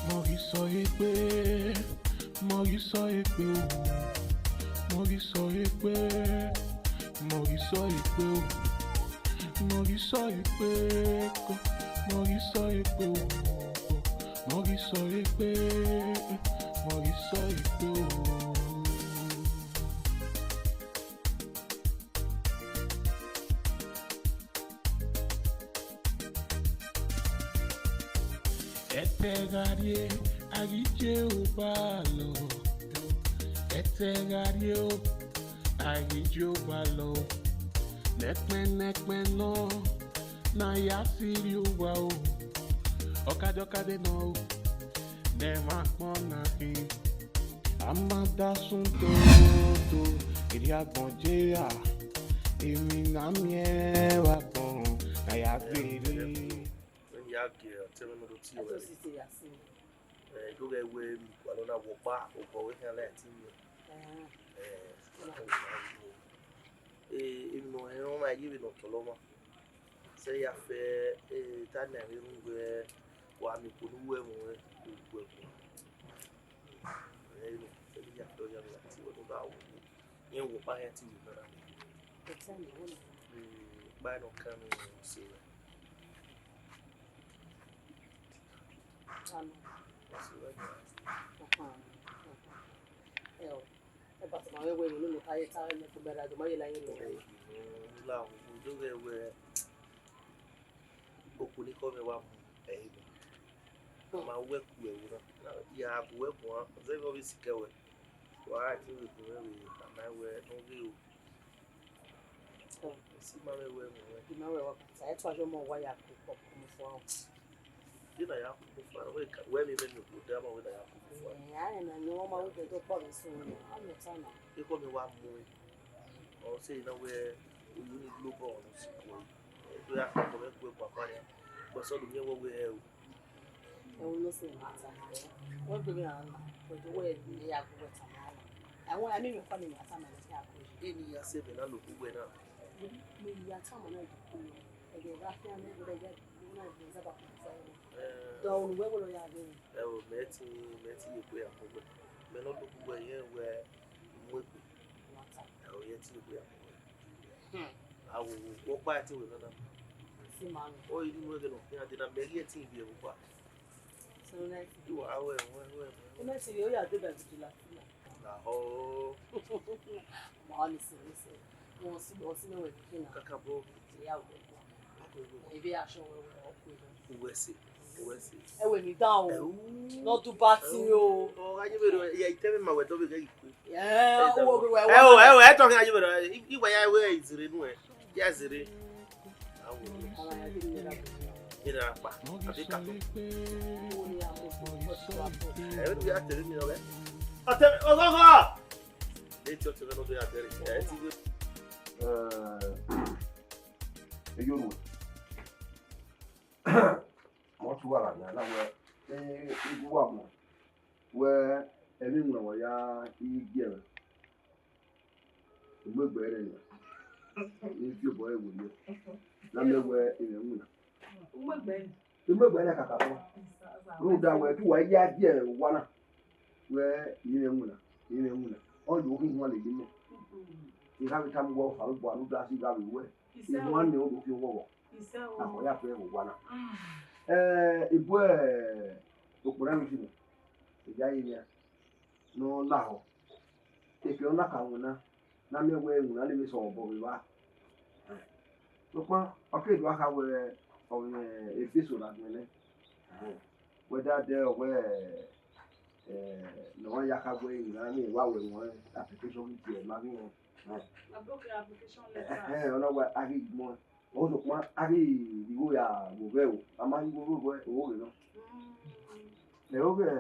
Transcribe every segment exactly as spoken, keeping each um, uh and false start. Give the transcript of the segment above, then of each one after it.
Mọghisọ egbe, mọghisọ egbe o. Mọghisọ egbe, mọghisọ egbe o. Mọghisọ egbe kọ, mọghisọ egbe o. Mọghisọ egbe, mọghisọ egbe o. Ẹtẹ gha rrie, a ghi Jihova lọ. Ẹtẹ gha rrie o, a ghi Jihova lọ. Nẹkpẹn nẹkpẹn nọ, ne a ya sirri uwa o. Ọkadọkadẹ nọ o, ne ẹmwẹ agbọn na khin. A ma da sun toto, erriọ agbọn ye ra, emwi ne a miẹn vbe agbọn na ya gberra. Vbene I ya gie ọtẹn mwẹ ne ọ do tie ruẹ. Ẹto sisi ya sin. Eh, I do ghẹ wẹ emwi gualọ na wẹ ọkpa, obọ wẹ khian la ẹtin mwẹ. Eh, emwi ne ọ hẹn ọmwa ye vbene ọ tọlọ ọmwa. Sẹ ya fẹ, eh, ta na vbe rhunmwuda wẹ wa miẹn okhuo ne uwu ẹmwẹ ruẹ, u gu ẹko. Ẹ i no, sẹ ya fẹ ọ ya vbe gha tie ruẹ ne u gha wu. Rẹn wẹ ọkpa khian te I vbe na na. Ọtẹn mwẹ, ọ na. Eh, ọkpa nọ kan ne ọ sẹ ruẹ. Amen. Ọ sẹ ruẹ. Ọkpa, ọkpa. Ẹ o. Ẹbata ma mwẹ wẹ emwi ne imẹ ta ye ta mwẹ kugbe ra do ma ye la ye lọ. Ẹ, I do ghẹ wẹ okhuo ne ekhọe mwẹ wa mu ẹre nọ. Ma wẹ ku ẹvbo na. Ya gu wẹ guan, zẹ vbe ọ vbe sikẹ wẹ. Wa gha tie wẹ gu mwẹ vbe a ma wẹ ne ọ ghe o. Esi ma mwẹ wẹ mu wẹ. I ma wẹ wa ta, ẹ tua yọ mọ wa ya ku kpọkpọ mu fua o. Te na ya ku mu fua, wẹ ka, wẹ mi mẹ mi okhuo de ama wẹ na ya ku mu fua. Ẹ, a rẹn na ni ọmọ ma wẹ do kpọ vbe sunu, a mẹ ta na. Ekhọe mwẹ wa mu ẹre. Ọ sẹ na wẹ, oyu ni global ọnọ sikẹ. Ẹ do ya kpọkpọ mwẹ ku ẹko akpa nia. But sọdọ miẹn wẹ wẹ ẹ o. Ẹvbo ne ọ sẹ ne a ta na, wẹ gbe mwẹ rran na, but wẹ ne I ya gu wẹ ta na na. Ẹvbo, a miẹn emwi ọkpa ne I ya ta na, I ya ku ẹre. Eni ya sẹ vbe na lo ku wẹ na. Mẹ ya tama na yi ku ẹghẹ gha khian nẹ, ẹghẹ gha na zaba ku fa. Dọ unu wẹ wẹ ya ghe. Ẹ o, mẹ ti, mẹ ti ye ku ya ku wẹ. Mẹ ne ọ do ku wẹ yẹn wẹ mu egbe. Ẹ o, yẹn ti ye ku ya ku wẹ. Hmm. Awo, wo kpa ẹtin wẹ nana. Si ma nọ. O yi mu egbe nọ, ya de na mẹ ye ti bi e kpa. So nice. Iwa awe, we, we. Ẹ mẹ ti ye o ya de ba bi la. Lahọ. Ma ni se, ni se. Wọn si, wọn si mẹ wẹ kina. Kakabọ. Ya wẹ. Ebe aṣọ wẹ wẹ ọkọ ebe. Uwẹ se, uwẹ se. Ẹ wẹ mi dan o. Ẹ o. Nọ du ba ti o. Ọ gha ye vbe ya itẹ vbe ma wẹ dọ vbe ghe ikpe. Ẹ, wo, wo, wo, ẹ o, ẹ o, ẹ tọ khin aye vbe rọ, i, i wa ya wẹ izire nu ẹ. Ya zere. Awo. Ira pa, abi ka to. Ẹ, ya tere mi ọghẹ. Ọtẹ, ọgọgọ. Ẹ ti ọtẹ vẹ nọdọ ya tere. Ẹ ti wẹ. Ẹ, eyo nu. Mo tu ara mi ana wẹ, eh, igu wa mọ, wẹ, emwi wẹ wa ya igie mwẹ. Ugbegbe rẹ nia, ne I fi obọ ẹre werriẹ, ne a miẹn wẹ I mwẹ winna. Ugbegbe rẹ? Ugbegbe rẹ kakabọ. Rhunmwuda wẹ, te uwa ya gie owa na, wẹ I mwẹ winna, I mwẹ winna. Ọ do khin huan lele mẹ. I gha vbe tama uwa Osanobua ne u da si gha vbe ruẹ. I huan nẹ, ọ do khin ọghọghọ. Isẹ o. Amọ ya fẹ vbe owa na. Mm. Eh, I bu, eh, okpona ni finu, I ya ye nian, ne ọ lahọ. Ekẹ ọ na ka winna, ne a miẹn wẹ iwinna ni vbe sẹ ọmọ obọ vbe evba. Sokpan, ọ ke do a kha wẹ, ọ mwẹ Efeso na gbẹnnẹ. Wẹ da dẹ ọ wẹ, eh, ne ọ ya kha wẹ iwinna ni wa wẹ wọn application ghi tie ma ghi wọn. Abroke application letter. Ẹhẹn, ọ na wa a ghi mọ. Ọ sokpan a ghi igho ya vbe ovẹ o, a ma ghi igho vbe ovẹ, o ghe nọ. Mm. Ẹ, oghẹ,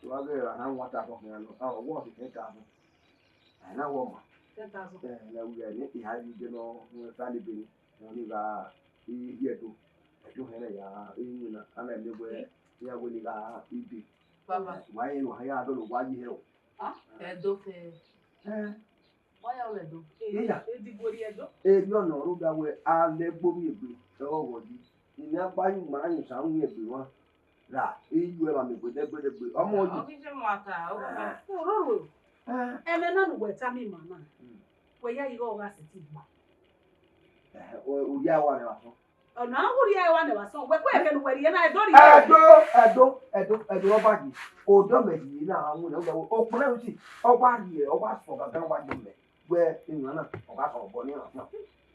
wa ghe a na wan ta kọkhian nọ, a, ọwọ ọ si ten thousand. A na wọ ma. Ten thousand. Ẹ, na wẹ ne I ha ghi de nọ, ne family bene, ne ọ ni gha, i, i Ẹdo, Ẹdo hẹn ya, i winna, a na eme wẹ, I ya wẹ ne I gha ibe. Baba. Wa ye, wa ya dọlọ, wa ye hẹ o. Ah, Ẹdo kẹ. Ẹ. Wa ya wẹ Ẹdo. Iya. Edigbo rrie Ẹdo. Erriọ nọ rhunmwuda wẹ a lẹ gbe ovbi egbe, ọghọ yi. Inian gba yu ma na yu sa ru egbe mwa. Ra, I yu ẹmwẹ amẹ gbe dẹgbẹdẹgbe. Ọmọ yi. Ọ ghi je mu ata, ọ ghi je. Ororo. Eh. Ẹmwẹ na ne uwẹ tama ima na. Mm. Wẹ ya ighe ọ gha sẹtin gba. Eh, u rhie ẹre wa nẹ vbe asọn. Ọna u rhie ẹre wa nẹ vbe asọn. Wẹ kue ẹfẹ ne uwẹ rhie na, ẹdọ rhie. Ẹdọ, ẹdọ, ẹdọ, ẹdọ ọba yi. Odọ mẹ yi na, a mu nẹ, okpọlọ usi, ọba rhie, ọba sọ gangan wa yọ mẹ. Wẹ, emwa na, ọ gha sẹ obọ ne iran fian.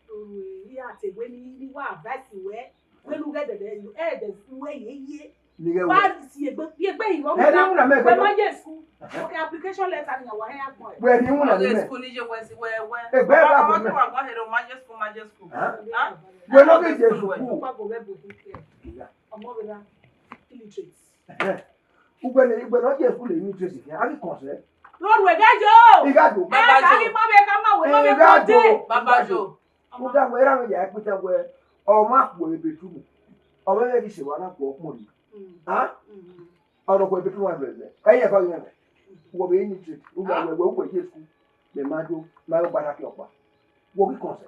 Oro, I ya te wẹ ne I wa advice wẹ, wẹ ne u ghẹ dẹdẹ, ẹ dẹ wẹ ye ye. Ni ghẹ wẹ. Wa si egbe, si egbe yi, wẹ. Ẹ, ni mu na mẹ wẹ egbe. Ma ye school. Ẹhẹn. Okay, application letter ni wa hẹ ya gbọn ẹ. Wẹ ni mu na mẹ. School ni ye wẹ si wẹ wẹ. Egbe wa gbọn mẹ. Wa gbọn here, ma ye school, ma ye school. Hẹn? Hẹn? Wẹ ne ọ ghi ye school. Ọmọ vbe ra illiterate. Ẹhẹn. Ugbẹn ne, ugbẹn ne ọ ye school illiterate, a ghi kọn sẹ. Rọrọ ẹghẹ yo. I gha do. Baba yo. Ẹ ka ghi ma vbe ka ma wẹ, ma vbe ka de. Baba yo. Uda wẹ, erha mwẹ ya kpita wẹ, ọ ma khuo ebe tumu. Ọ mwẹ vbe ghi sẹ wa na khuo ọkpọn ni. Mm. Ha? Mm. Ọ rọ khuo ebe tumu wa vẹ vẹ. Ka ye fa yẹn vẹ. Wọ vbe ni te. Uda wẹ, wẹ, wẹ ye school. Mẹ ma do, ma yo gbada ke ọkpa. Wọ ghi kọn sẹ.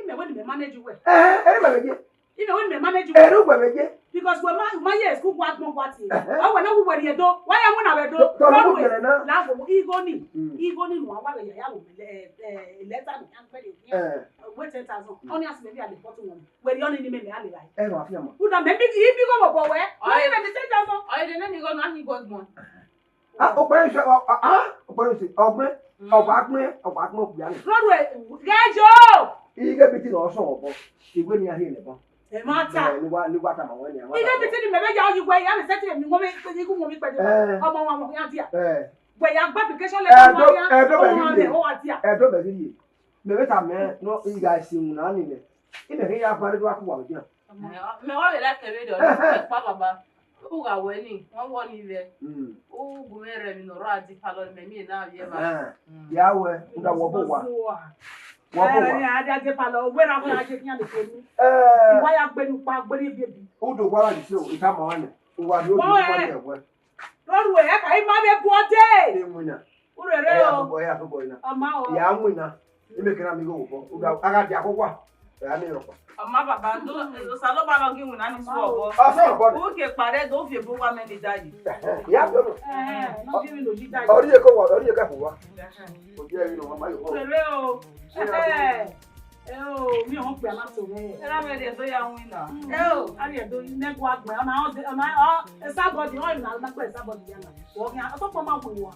Imẹ wẹ ne mẹ manage wẹ. Eh, erha mwẹ vbe ye. Imẹ wẹ ne mẹ manage wẹ. Erha uwẹ vbe ye. Because wẹ ma, ma ye school wa gbọn wa tie. Ẹhẹn. Ọ wẹ ne uwẹ rhie do, wa ya winna vbe do. Tọ, tọ, rhie uwẹ na. La wo igho ni. Mm. Igho ni nu wa vbe ya ya wo mẹ, eh, eh, letter ni, an pẹrẹ ni. Eh. Wẹ ten thousand. Mm. Ọni asi mẹ bi a deport wọn. Wẹ rhie ọni ni mẹ mẹ a le rae. Ẹ ma fi ama. Uda mẹ bi, ibi gho bọ wẹ. Ọni mẹ mi ten thousand. Ọni de ne mi igho na hin gbe gbọn. Ah, okpẹrẹ sẹ, ah, ah, okpẹrẹ sẹ, ọgbẹn, mm, ọgba gbẹn, ọgba gbẹn okpia ni. Rọrọ ẹ, ghẹ yo. Ighe biti ne ọ sọn obọ, iwẹ ne iran hiẹ nẹ ban. Ẹ ma ta. Ẹ, ne uwa, ne uwa tama wẹ nian. Ighe biti ni mẹ vbe ya yi wẹ, ya vbe sẹtin emwi wọn vbe, igu wọn vbe kpẹdẹ. Ẹ. Ọmọ wọn, wọn ya dia. Ẹ. Wẹ ya gba application letter, Ẹdo, wọn ya, Ẹdo bẹ ọmọ ni rẹ ye. Ọ wa dia. Ẹdo bẹ ni ye. Mẹ vbe tama nọ, I gha si iwinna ni nẹ. Imẹ khin ya gba rre do wa ku uwa vbe dia. Mẹ wa vbe like ẹvbe rẹ, ọ pa baba. U gha wẹ ni, wọn wọ ni vbe. Mm. U gu mwẹ rẹ emwi ne ọ rrọọ a di palọ ne mẹ miẹn na vbiẹ evba. Ẹhẹn. Mm. Ya wẹ, u da wọ obọ owa. Wọ obọ owa. Ẹ, a dia di palọ, wẹ ra wẹ a je khian leke ru. Ẹ. Wa ya gbe ni ukpa, gbe ni ebiebi. U do wa gha ni so, I tama wa nẹ. Uwa ni o di ukpa ni ẹwẹ. Rọrọ ẹ, ka ima vbe bu ọdẹ. Ẹ winna. Urere o. Ẹ ya fobọ, ẹ ya fobọ ina. Ọma o. Ya winna. Ime kena mi gho obọ. Uda, a gha dia koko a. Ẹ ya miẹn rhọkpa. Ọma baba, do, Osanobua ne ọ ghi winna ni su obọ. Ọ sẹ obọ ni. U ke kpare do fi ebo wa mẹ ni da yi. Ya bi ọnọ. Ẹ, ne ọ ghi winna oyi da yi. Ọ rhie ko wa, ọ rhie ka fo wa. Oyi ẹ ghi nọ, ma yo. Urere o. Ẹ. Ẹ o, mi ọ kpia na to mwẹ. Erha mwẹ rhie do ya winna. Ẹ o, a rhie do ne gua gbẹn, ọna, ọna, ọ, Esabọdi, ọ na, na kpe Esabọdi ya na. Wọ khian, ọ tọkpọ ma wu wa.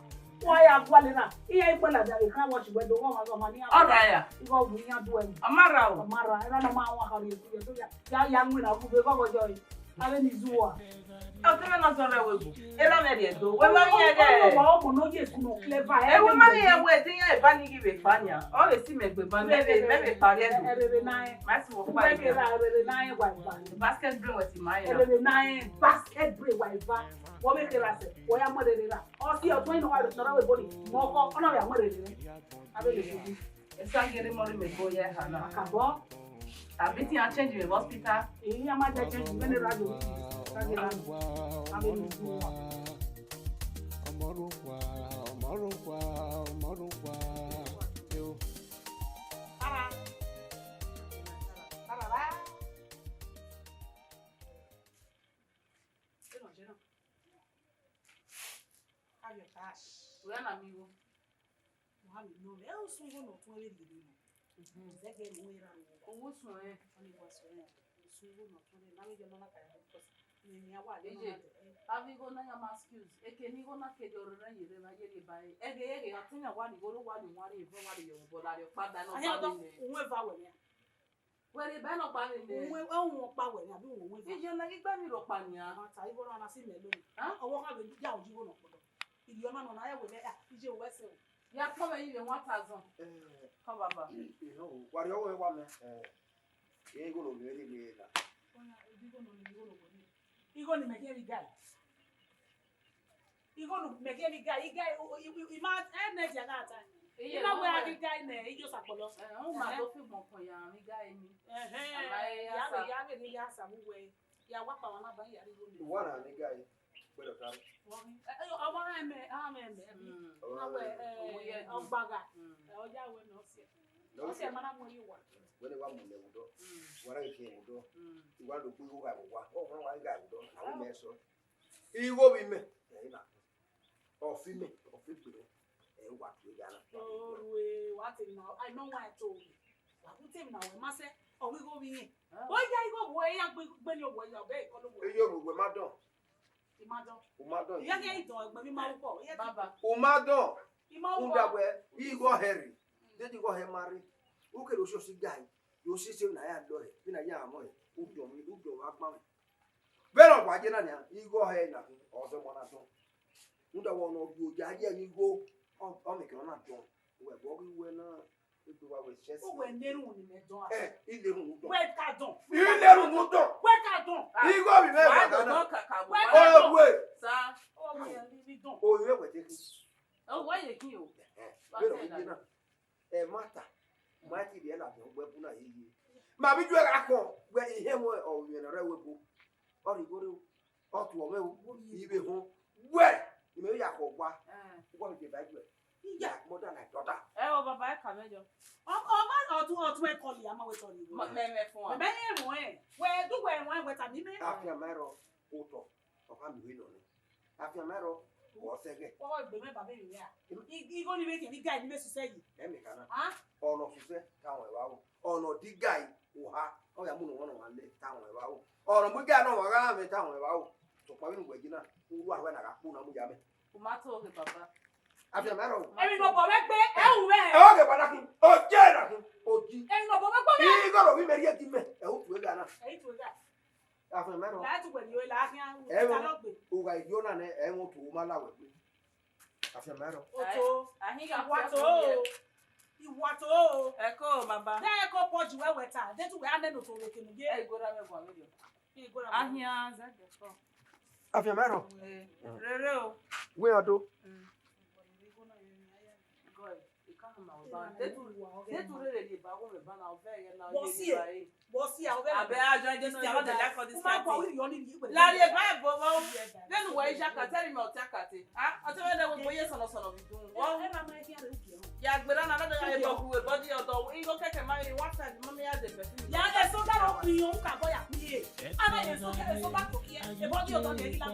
Wa ya gualọ na, iran ikpẹlẹ da, ekran wọ si wẹ do, ọ ma, ọ ma ni. Ọ ra ya. Igho wu iran du ẹre. Ọ ma ra o. Ọ ma ra, erha nọ ma wan kha rhie do ya, ya, ya winna, gu be gọgọ jọ re. Avbe ni zu uwa. Ọtẹn mwẹ ne ọ zọrọ ẹvbo ebo. Erha mwẹ rhie do. Wẹ ma ghi ẹghẹ. Ọmọ, ọmọ ne ọ ye school nọ clever. Ẹ, wẹ ma ghi ẹghẹ wẹ de iran eva ni ghi vbe kpa nian. Ọ vbe si mẹ gbe ban, mẹ vbe, mẹ vbe kpa rhie do. Erere na rẹn. Ma si wọ kpa. Wẹ kera erere na rẹn wa eva. Basket brain wẹ ti ma rẹn na. Erere na rẹn, basket brain wa eva. Wọ vbe kera sẹ, wọ ya mu erere ra. Ọ si ọtẹn ne ọ wa rre nọ ra wẹ ebo ni. Mọ ọkọ, ọ na vbe ya mu erere rẹ. Avbe ni. Esa gere mọ rre mẹ ebo ya eha na. Akabọ. Abi te iran change mẹ vbe hospital. Iran ma da change mẹ ne ra yo. Sa gere. Abi ni. Ọmọrukwa, ọmọrukwa, ọmọrukwa. Yo. Ara. Ara, ara. Jena, jena. Have your cash. Wẹ na mi wo. Wa mi nọ, ẹ usun igho ne ọ tuẹn vbe rhie nọ. Mhm. Zẹgẹ ne uwẹ ra nọ. Owẹ usun ẹn. Ọni wa sẹ ẹn. Usun igho ne ọ tuẹn vbe, na vbe yọ nọ na ka ya, because iran wa le nọ na dẹ. Avbe igho na ya ma excuse. Eke ne igho na ke rhie ọrọre ye rre na ye rhie ba ẹre. Ẹghẹ, ẹghẹ, ọtẹn iran wa ni igho ro wa ni wan rhie, wa rhie yọ obọ la rhie ọkpa da nọ. Ayan ba ọdọ, ni nẹ. Uwẹ eva wẹ nian. Wẹ rhie ba ẹre nọkpa vbe nẹ. Uwẹ, ẹ, uwẹ ọkpa wẹ nian, abi uwẹ eva? Iye na ghi gbe ni rhọkpa nian. Ọmọ ta, igho na na si mẹ lo. Hẹn? Ọwọ kha vbe ya oji igho nọkpa. Iriọ na nọ na ya wẹ nẹ, ah, iye wẹ sẹ o. Ya kpọ vbe yi vbe one thousand. Eh. Kọ baba. Eh, no, wa rhie ọvbehe wa mẹ. Eh. Igho ne ovbi mwẹ rhie na. Igho ne ovbi mwẹ rhie. Igho ne mẹ khian vbe guy. Igho ne mẹ khian vbe guy, guy, i, i, i, i ma, ẹ nẹ dia gha ta. Iye, i ma wẹ a ghi guy nẹ, iye Osakpọlọ. Eh, ọ ma do fi gbọn kan ya vbe guy ni. Ẹhẹn. Ama ya sa. Ya vbe, ya vbe ni ya sa vbe uwẹ. Ya wa kpa wa na ba ya rhie igho nẹ. Uwa na ni guy. Gbẹdọ ta. Ọmọ ẹmẹ, ọmọ ẹmẹ, ẹmẹ. Mm. Na wẹ, eh, ọgbagha. Mm. Ẹ, ọ ya wẹ ne ọ siẹ. Ọ siẹ ma na mu ẹre ye uwa. Wẹ ne wa mu nẹ vbe odọ. Mm. Wa na ghi khian vbe odọ. Mm. I wa do gbe igho gha vbe owa. Ọ wa wa gha vbe odọ. A wẹ mẹ sọ. Igho vbe imẹ. Ẹ na. Ọ fi mẹ, ọ fi gbe mẹ. Ẹ wa tu ya na. Orue, wa te na. Ai no wa to. Wa ku te na wẹ ma sẹ. Ọ wi igho vbe irẹn. Ah. Ọ ya igho vbe ya gbe gbe ni owẹ ya, ọbẹ ikọ lo wẹ. Eyo ro wẹ ma dọn. I ma dọn. U ma dọn. Iye ke i dọn, egbe mi ma ukọ. Iye ke Baba. U ma dọn. I ma ukọ. Uda wẹ, igho hẹ rre. Dede igho hẹ ma rre. U kere osi osi gai. Yo si se na ya lọ hẹ. Bi na ya mọ hẹ. U dọn mi, u dọn wa gban mi. Vbene ọ wa ye na nia, igho hẹ na, ọ zẹ ọmọ na dọn. Uda wẹ ọnọ gie oja ye igho, ọ, ọ mẹ ke ọ na dọn. Wẹ bọ ghi wẹ na. Egbe wa wẹ Chelsea. Uwẹ ne erhunmwu ne imẹ dọn a? Eh, I le erhunmwu dọn. Wẹ ka dọn. I le erhunmwu dọn. Wẹ ka dọn. Igho vbe imẹ wa dọn kaka wẹ. Wẹ ka dọn. Owe. Sa. Owe ni dọn. Owe wẹ te khin. Owe ye khin o. Eh, vbene ọ ye na. Ẹ ma ta. Ma ti rhie na dọn wẹ bu na ye ye. Ma bi ju ẹ gha kọn wẹ ihe mu ọ vbe na rẹ wẹ bu. Ọ rhie igho rre o. Ọ tuẹ mwẹ o, I vbe họn. Wẹ, imẹ ya khọ gua. Eh. Uwa vbe deba ijuẹ. Iya. Like mother, like daughter. Ẹ o, baba, ẹ ka mwẹ yọ. Ọ, ọ ma, ọ tu, ọ tu ẹ kọli, a ma wẹ tọ ni. Mẹ, mẹ, mẹ fun a. Mẹ, mẹ, ẹ ruẹn. Wẹ, du wẹ ruẹn, wẹ tama imẹ. Afian ma rọ, otọ, ọ ka miẹn nọ nẹ. Afian ma rọ, ọ sẹgẹ. Ọ gbe mẹ baba emwi a. I, igho ni vbe kẹ, ni ga ni vbe susẹ yi. Ẹ mẹ ka na. Ah? Ọnọ susẹ, ka wọn evba o. Ọnọ diga oha, ọ ya mu ne ọmwa nọ ọmwa lẹ, ta wọn evba o. Ọnọ mu iga nọ ọmwa gha mwẹ, ta wọn evba o. Sokpan vbene uwẹ yi na, u ru arhuẹ na gha kpo na mu ya mẹ. U ma to ghe baba. Afian ma rọ. Emwi ne obọ mwẹ gbe, ẹ ru mwẹ. Ẹ, ọ ghe wa na khin, o je na khin, o ji. Emwi ne obọ mwẹ gbe mwẹ. Igho ro vbe imẹ rhie di mẹ, ẹ ru tuẹ gha na. Ẹ i tuẹ gha. Afian ma rọ. La tu wẹ ni o la khian, Ẹ ta ru, lọ gbe. U gha yo na nẹ, ẹ ru tu u ma la wẹ gbe. Afian ma rọ. Oto. Ahin gha Iwa to o. Iwa to o. Ẹ ko, baba. Dẹ ko pọ ju wẹ wẹ ta. De tu wẹ a nẹ no to wẹ kenu ye. Ẹ i gora mẹ guan vberriọ. I gora mẹ. Ahian zẹ de fo. Afian ma rọ. Eh, rere o. Wẹ ọdo. Mm. God, I can't remember. Detu, detu rere rhie ba wo mẹ ba na, ọ vẹ ẹghẹ na, ọ Wọ ye si rhie ba e. Wọ si a, ọ vẹ Abẹ a join this thing, I no dey like all this kind thing. La rhie ba ebo vbọ. Vbene uwẹ i ya ka, tell me ọtẹn akate. Ah, ọtẹn vbe ẹdẹ wẹ gbe ye sọnọ sọnọ vbe idun. Wọ. Ya gberra na, na da ye bọ gu wẹ body ọdọ. Igho kẹkẹ ma ghi one side, ma mi ya de perfume. Ya de soda ro kpiyon ka bọ ya kpiye. Ana ye soda, soda ko kiẹ. E body ọdọ de ri la.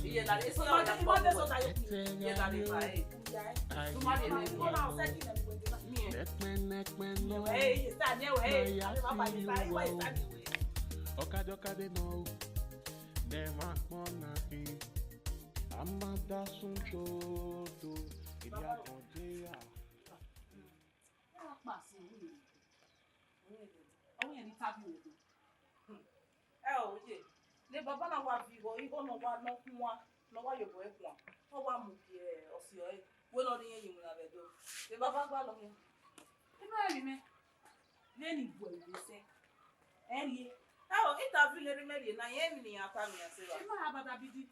Iye la, e soda ya. Ma de soda yo kpiye. Iye la de ba e. Ọkadọkade nọ o, ne ma kpọn na khin, a ma da sun toto, ìdí àkàndé a. Ẹ o, ye, ne baba na wa viọ igho, igho ne ọ wa nọ khuan, ne ọ wa ye obọ ẹre khuan, ọ wa mu gie ọse ọre, wẹ ne ọ rhie iran ye iwinna vbe Ẹdo. Ne baba gba lọ khian. Ima emwi mẹ, vbene I bu ẹre vbe sẹ, ẹ rhie. Ẹ o, interview ne erha mẹ rhie na, irẹn emwi ne iran tama iran sẹ evba. Ima abadabidi.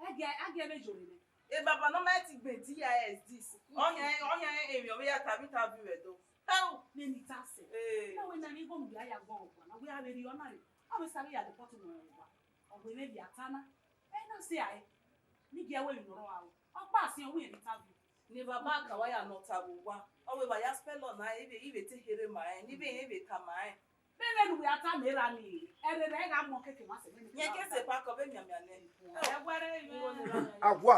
Ẹgiẹ, ẹgiẹ vbe yore nẹ. E baba ne ọ ma ti gbe D I S this. Ọhian, ọhian emwi ọ vbe ya tama interview vbe Ẹdo. Ẹ o. Ne ni ta sẹ. Ee. Na wẹ na ni igho mu ya ya gbọn ọgua, na wẹ a vbe rhie ọna re. A wẹ sa vbe ya deport nọ ọgua. Ọ wẹ vbe via ta na. Ẹ na sẹ ae. Ni gie wẹ emwi ne ọ rrọọ aro. Ọ kpa siẹn wẹ emwi ta vbe. Ne baba ka wa ya nọ ta vbe owa. Ọ wẹ wa ya spell ọna, ivbe, ivbe te here ma rẹn, ni vbe, ivbe ka ma rẹn. Vbene uwẹ a tama erha nii, ẹrẹrẹ gha mu keke ma sẹ vbene. Yẹn ke sẹ pa kọ vbe mianmian nẹ. Ẹ wẹrẹ igho ne erha. Awa.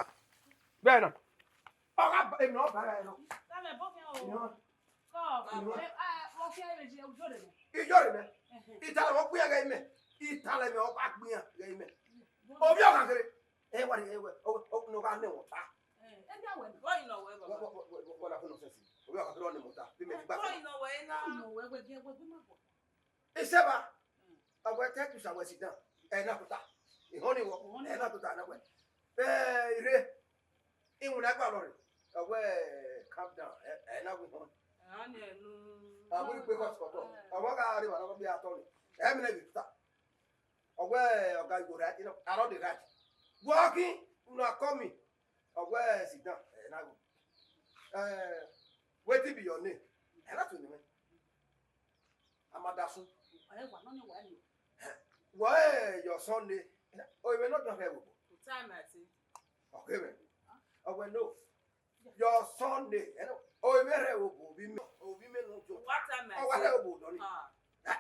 Bẹẹ na. Ọ gha ba, emwi ne ọ ba ẹre nọ. Tama ẹbọ khian o. Kọ, ẹ, a, ọ khian vbe je, u yore nẹ. I yore nẹ. Ẹhẹn. I ta lẹ, ọ gbian ghẹ imẹ. I ta lẹ mẹ, ọ gba gbian ghẹ imẹ. Ovbi ọghan kherhe. Ẹ wa rhie, ẹ wẹ, ọ, ọ, ne ọ gha nẹ ẹmwẹ ọta. Ẹ, ẹ bia wẹ. Why you not well, Baba? Why, why, why, why, why, why, why, nonsense? Ovbi ọghan kherhe ọ nẹ ẹmwẹ ọta. Bi mẹ ti gba. Why you not well now? No, wẹ, wẹ, wẹ, wẹ, wẹ, ma bọ. Isẹba, ọgua tẹ tusa wẹ sit down. Ẹ na kota. Ihọn ni wọ. Ihọn ni wọ. Ẹ na kota na wẹ. Ẹ, ire. Iwinna gba lọre. Ọ wẹ, calm down. Ẹ, ẹ na wẹ ihọn. Ẹ, a ni ẹnu. A wẹ ikpe kọtọ kọtọ. Ẹ. Ọ wẹ gha rre wa na bi atọ ni. Ẹ mẹ ne bi tuta. Ọ wẹ ọga igho right, you know, I no dey right. Walking, una call me. Ọ wẹ sit down. Ẹ na wẹ. Eh, wetin be your name? Ẹ na tu ni mẹ. Amadasun. Ẹ wa nọ ni wa ni. Wọ ẹ your son name. O even not done here. Time I think. Okay, man. Ọ wẹ no. Your son name. Ẹ no. O even here obo bi me. Obi me no jo. What time I think? Ọ wa here obo dọ ni. Ah.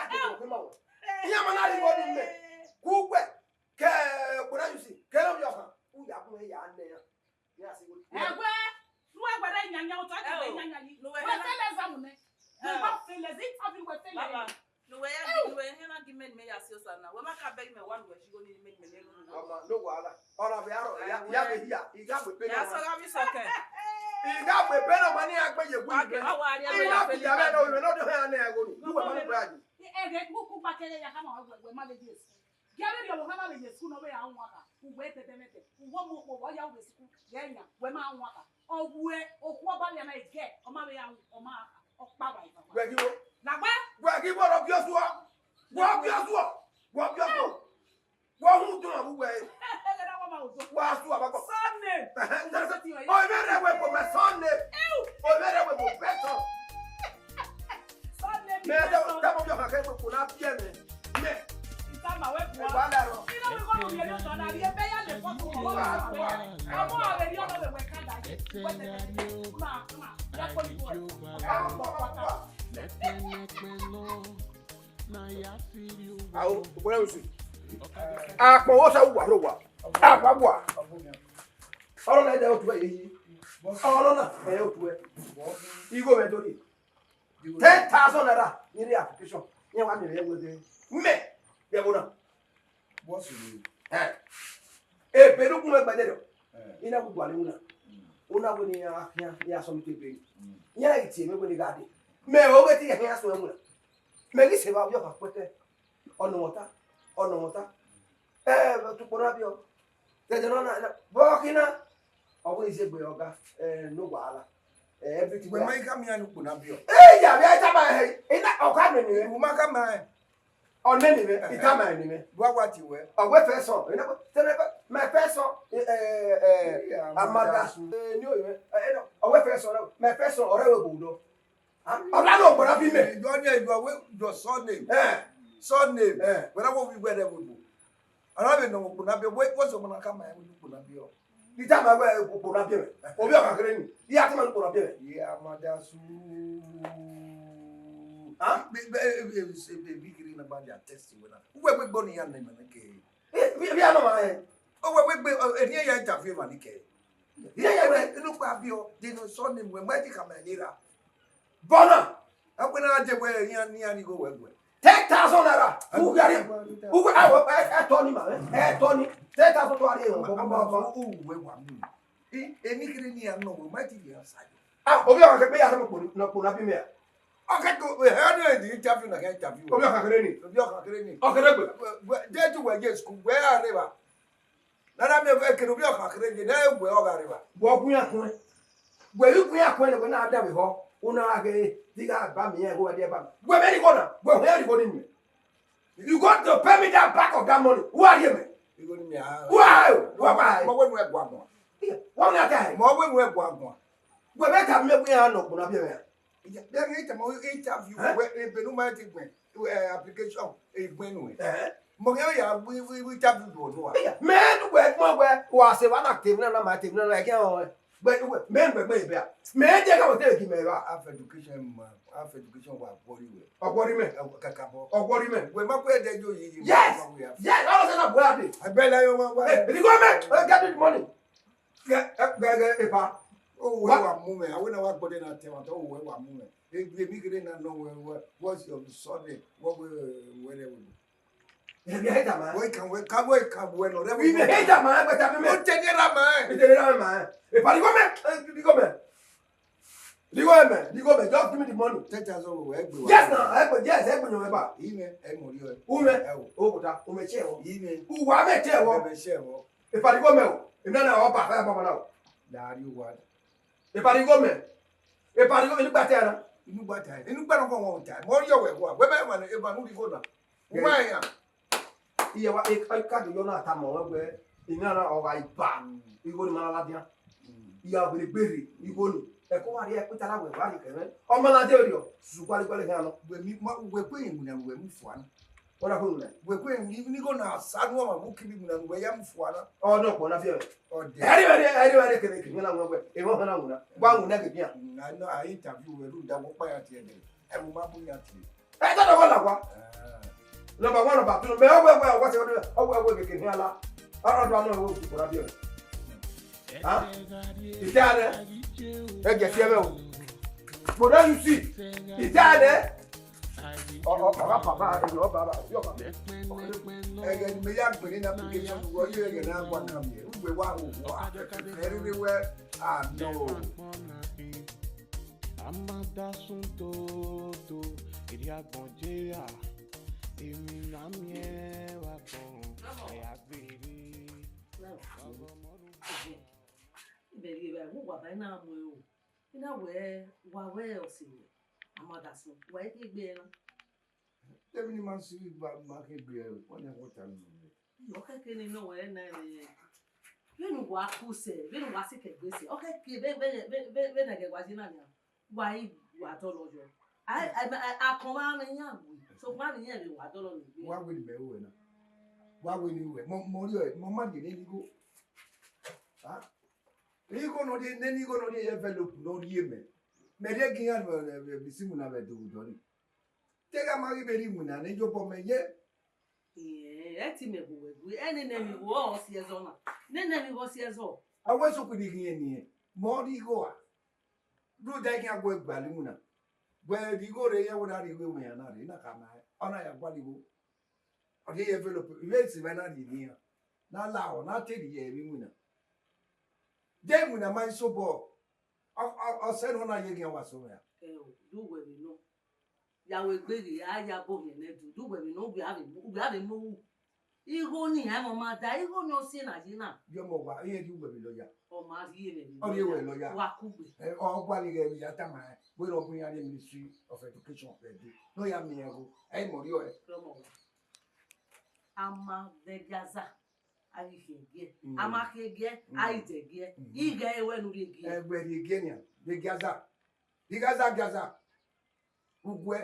ya ke ko ma wo. Iya ma na ri wo ni me. Ku we. Ke kpona yusi, ke no yo kan. U ya kun ya ne ya. Ya si wo. Ẹwẹ, nu ẹwẹ rẹ nyanya, otọ ẹkẹ rẹ nyanya yi. Wẹ fẹlẹ exam nẹ. Wẹ fẹlẹ exam, interview wẹ fẹlẹ. Baba, nu wẹ ya gi, nu wẹ ya na gi men me ya si osa na. Wẹ ma ka beg me one wẹ si go ni men me ne lu. Ọma, no wahala. Ọna vbe aro, ya, ya vbe hia, I gha gbe pe nọ. Ya so gha vbe sọkẹn. I gha gbe pe nọ ma ni a gbe ye wu. Wa ke, wa wa ri. I gha fi ya vbe nọ, vbe nọ do ha ne ẹgo ni. Du wẹ ma ni gbe a yi. Ẹghẹ, ku ku gba kẹrẹ ya ka ma wẹ, wẹ ma vbe ye school. Gie avbe rriọ vbe ọmwa vbe ye school ne ọ vbe ra wan kha, uwẹ tẹtẹmẹtẹ, uwẹ ọmọ okhuo vbe ọ ya vbe school, ghẹ yan, wẹ ma wan kha. Ọ wẹ okhuo ọba vbe na gẹ, ọ ma vbe ra, ọ ma, ọ kpa wa ifa. Wẹ ghi wo. Lagbe. Wẹ ghi wo rọ biẹ ọsuọ. Wẹ biẹ ọsuọ. Wẹ biẹ ọsuọ. Wẹ hu dun avbe uwẹ. Ẹghẹ na wa ma ozo. Wa su aba kọ. Surname. Ẹhẹn, na se. Surname. O vbe rẹ wẹ ko mẹ surname. Ew. O vẹ rẹ wẹ ko bẹtọ. Surname. Mẹ da da mo bi ọha kẹ ko na biẹ mẹ. Mẹ. Ita ma wẹ bua. Wa la rọ. Ina wẹ ko ye yo na ri ebe ya le ko ko. Ọmọ rẹ ri ọmọ wẹ wẹ ka da ye. Wẹ tẹtẹ. Ma ma. Ya ko ni ko. Awo, where is it? Akpọ wo sa wa ro wa. Akpọ wa. Ọlọ na ẹdẹ otu ẹ yi. Ọlọ na ẹ otu ẹ. Igho mẹ do ni. Ten thousand naira ni re application. Yẹn wa mi rẹ wẹẹ mẹ yẹ wo na. What's your name? Eh. Ebe ne u gun ẹgbẹdẹ rọ. Eh. I na gu gualọ iwinna. Mm. U na wẹ ne iran khian, iran sọ mi te ebe. Mm. Iran ghi tie mẹ wẹ ne I gha dee. Mẹ ọghe te iran khian sọ iwinna. Mẹ ghi sẹ evba ovbi ọkhan kuẹtẹ. Ọnọmwọta, ọnọmwọta. Eh, tukpo na biọ. Dẹdẹ nọ na, na, vbe ọ khin na? Ọ wẹ izegbe ọga, eh, no wahala. Eh, everything. Wẹ ma i khama iran ne ukpo na biọ. Eh, ya, ya, tama ẹre. I na, ọ ka nene. U ma khama ẹre. Ọ nene mwẹ, I tama ẹre nene. Wa wa ti wẹ. Ọ wẹ first son. I na, tẹnẹ, my first son, eh, eh, eh, Amada. Eh, ni o, eh, eh, no. Ọ wẹ first son, my first son, ọrẹ wẹ obodo. Ọ na nọ ukpo na bi mẹ. Your name, your surname. Eh. Surname. Eh. Wẹ na wo wi wẹ rẹ wo do. Ọ na vbe nọ ukpo na bi, wẹ, what's your name? Khama ẹre ne ukpo na biọ. I tama wẹ ukpo na biẹ mwẹ. Ovbi ọkhan kere ni. I ya tama ukpo na biẹ mwẹ. Ye Amada su. Ah? Be, be, be, be, be, be kiri na ba dia test wẹ na. Uwẹ wẹ gbo ni ya na ma na ke. Eh, bi, bi a nọ ma, eh. Uwẹ wẹ gbe, eh, ni ya interview ma ni ke. Ye, ye, wẹ, inu kpa biọ, de no surname wẹ, wẹ ti khama ẹre ni ra. Bọna. Ẹkpẹ na je wẹ, iran, iran ni go wẹ wẹ. Ten thousand naira. Uwẹ, uwẹ, ẹtọ ni ma, eh, ẹtọ ni. Te ta so to a rhie, ọmọ, ọmọ, ọmọ. Uwẹ wa mu. I, eni kere ni a nọ, we might even have sayo. Ah, ovbi ọkhan kegbe ya nọ kpo, nọ kpo na bi mẹ a. Ọkhan ke, we heard the interview na ke interview. Ovbi ọkhan kere ni. Ovbi ọkhan kere ni. Ọkhan kere gbe. We, we, je ju we je school, we are reva. Nana mi ekene ovbi ọkhan kere ni, na we ọ gha reva. Wẹ ọ gu iran kuẹn. Wẹ i gu iran kuẹn ne wẹ na da vbe họ, u na gha ghe, te I gha ba miẹn igho, wa dia ba mi. Wẹ vbe righo na, wẹ họn righo ni mẹ. You got to pay me that back of that money. Who are you, man? Igho ni mẹ a. Who are you? Who am I? Mo wẹ nu ẹgua guan. Wọ́n ní ata ẹ̀. Mo wẹ nu ẹgua guan. Wẹ bẹ ta mi wí hàn nọ kpọnọ bí ẹ. Bẹ́ẹ̀ ni ìtẹ̀mọ́ interview. Eh? Wẹ ebe nu ma ti gbẹn, eh, application, eh, gbẹn nu. Eh? Mo kẹ́ ya wí, wí, wí interview do no. Mẹ nu wẹ, mo wẹ, wa se wa na te mi na, ma te mi na, ẹgẹ ọ. Wẹ, wẹ, mẹ wẹ, mẹ bia. Mẹ de ka wẹ te gi mẹ ra. Half education ma, half education wa worry wẹ. Ọ worry mẹ. Ẹ, kakabọ. Ọ worry mẹ. Wẹ ma kwe de yo yi yi. Yes. Yes, all of us are worthy. Agbẹla yo wa wa. Hey, if you go, man, uh, get the money. Get, uh, get, get a pa. Oh, wẹ wa mu mẹ. Awe na wa gbọdẹ na tẹ wa, oh, wẹ wa mu mẹ. Ebi emi kere na nọ wẹ, wẹ, what's your surname? What we, where we? Ebi heta ma. Wẹ kan, wẹ kan, wẹ kan, wẹ nọ rẹ. Ibe heta ma, ẹgbẹta mẹ. O te ne ra ma. Ite ne ra ma. E pa di gọmẹ, di gọmẹ. Di gọmẹ, di gọmẹ, just give me the money. Ten thousand wẹ gbe wa. Yes na, ẹ gbe, yes, ẹ gbe yan ẹ ba. Ime, ẹ mọ ri ọ. Ume, ẹ wo. O kota, ume che wo. Ime. Uwa me che wo. Ime che wo. E pa di gọmẹ o. Ina na ọ ba fa ba na o. Da ri wa. E pa di gọmẹ. E pa di gọmẹ, inu gba ta na. Inu gba ta. Inu gba na ko wọn ta. Mo ri ọ wẹ wa. Wẹ bẹ wa e ba nu ri ko na. Uwa ya. Iye wa, e, e ka do yọ na tama wẹ, wẹ, ina na ọ gha iba, igho ni ma na ladian. Iya wele gbere, igho ni. Ẹko wa rhie ẹkpita na wẹ, wa rhie kẹmẹ. Ọ ma na de rriọ, su gualẹ gualẹ khian nọ. Wẹ mi, ma, wẹ kue yin wina, wẹ mu fua na. Wẹ na kue wina. Wẹ kue yin, ni igho na sa nu ọmwa, mu kiri wina, wẹ ya mu fua na. Ọ nọ kpọ na fiẹ. Ọ de. Ẹri, ẹri, ẹri, ẹri, kere, kere, na wẹ, wẹ, e wọ na wina. Wa wina ke bian. Na, na, a interview wẹ, lu da wọ kpa ya tiẹ de. Ẹ mu ma bu ya tiẹ. Ẹ tọdọ wọ la wa. Number one, number two, mẹ ọwẹ wẹ ọwẹ sẹ ọwẹ wẹ keke hin ala. Ọrọ dua nọ wẹ otu kora biẹ. Ha? Ita nẹ. Ẹ gẹ fiẹ mẹ o. Kpọdọ you see. Ita nẹ. Ọ, ọ, ọba papa, ẹ lọ baba, yọ baba. Ẹ gẹ ni mẹ ya gbẹrẹ na application wọ yẹ gẹ na gua kan mi. Ugbe wa o wa. Ẹ ri wẹ a no. A ma da sun toto, iri agbọn je ra, emi na miẹn vbe agbọn, ẹ a gbere. Ibẹghe evba ẹvbo uwa ba na mu ẹre o. I na wẹ, wa wẹ ọse wẹ, a ma da sun, wa i te gbe ẹre na. Debi ni ma si ba ma ke gbe ẹre, wẹ na wọta mi. Ọ khẹke ni nọ wẹ na rẹ. Vbene uwa ku sẹ, vbene uwa sikẹ gbe sẹ, ọ khẹke vbe, vbe, vbe, vbe, vbene ẹghẹ wa ye na nia, wa i wa dọlọ yọ. A, a, a, akọn vbe aro iran we, sokpan aro iran vbe wa dọlọ ni gbe. Wa wẹ ni mẹ ru wẹ na. Wa wẹ ni ru wẹ. Mọ, mọ ri ọe, mọ ma ye ne igho. Ha? Igho nọ rhie, nene igho nọ rhie envelope nọ rhie mẹ. Mẹ rhie gi iran vbe, vbe, vbe isi iwinna vbe ẹdẹ odọ ni. Te gha ma ghi vbe rhie iwinna ne iyobọ mẹ ye. Ẹ ti mẹ bu wẹ gui, ẹ nene emwi vbo ọ si ẹzọ na. Nene emwi vbo ọ si ẹzọ. A wẹ sokpan ni ghi ẹn niẹn, mẹ ọ rhie igho a. Rhunmwuda I khian gu ẹe gbalọ iwinna. Wẹ rhie igho rre, iran wẹ na rhie igho iwinna na rre, na khama ẹn, ọ na ya gualọ igho. Ọ rhie ye envelope, ivbi esi vbe na rhie ne iran. Na lahọ, na te rhie ye emwi iwinna. De iwinna ma i sobọ, ọ, ọ, ọ sẹ ne ọ na ye khian wa so mwẹ a. Ẹ o, do wẹ vbe nọ. Ya wẹ gbe ghe, a ya bọ hiẹn nẹ du, do wẹ vbe nọ, uwẹ a vbe mu, uwẹ a vbe mu ru. Igho ni iran mọ ma da, igho ni ọ si na ye na. Yọ mọ wa, iran rhie uwẹ vbe lọya. Ọ ma rhie mwẹ vbe lọya. Ọ rhie wẹ lọya. Wa kugbe. Ẹ, ọ gualọ ighe ya tama ẹn, wẹ rọ bu iran rrie Ministry of Education vbe ẹdẹ. Ne ọ ya miẹn ẹgho, ẹ i mọ rriọ ẹ. Rọmọ wa. A ma vbe Gaza, a ghi khian giẹ. Mm. A ma khian giẹ, mm, a ghi dẹ giẹ. Mm. Ighe ẹre wẹ ne u rhie giẹ. Ẹ, wẹ rhie giẹ nian, vbe Gaza. Vbe Gaza, Gaza. Uguẹ.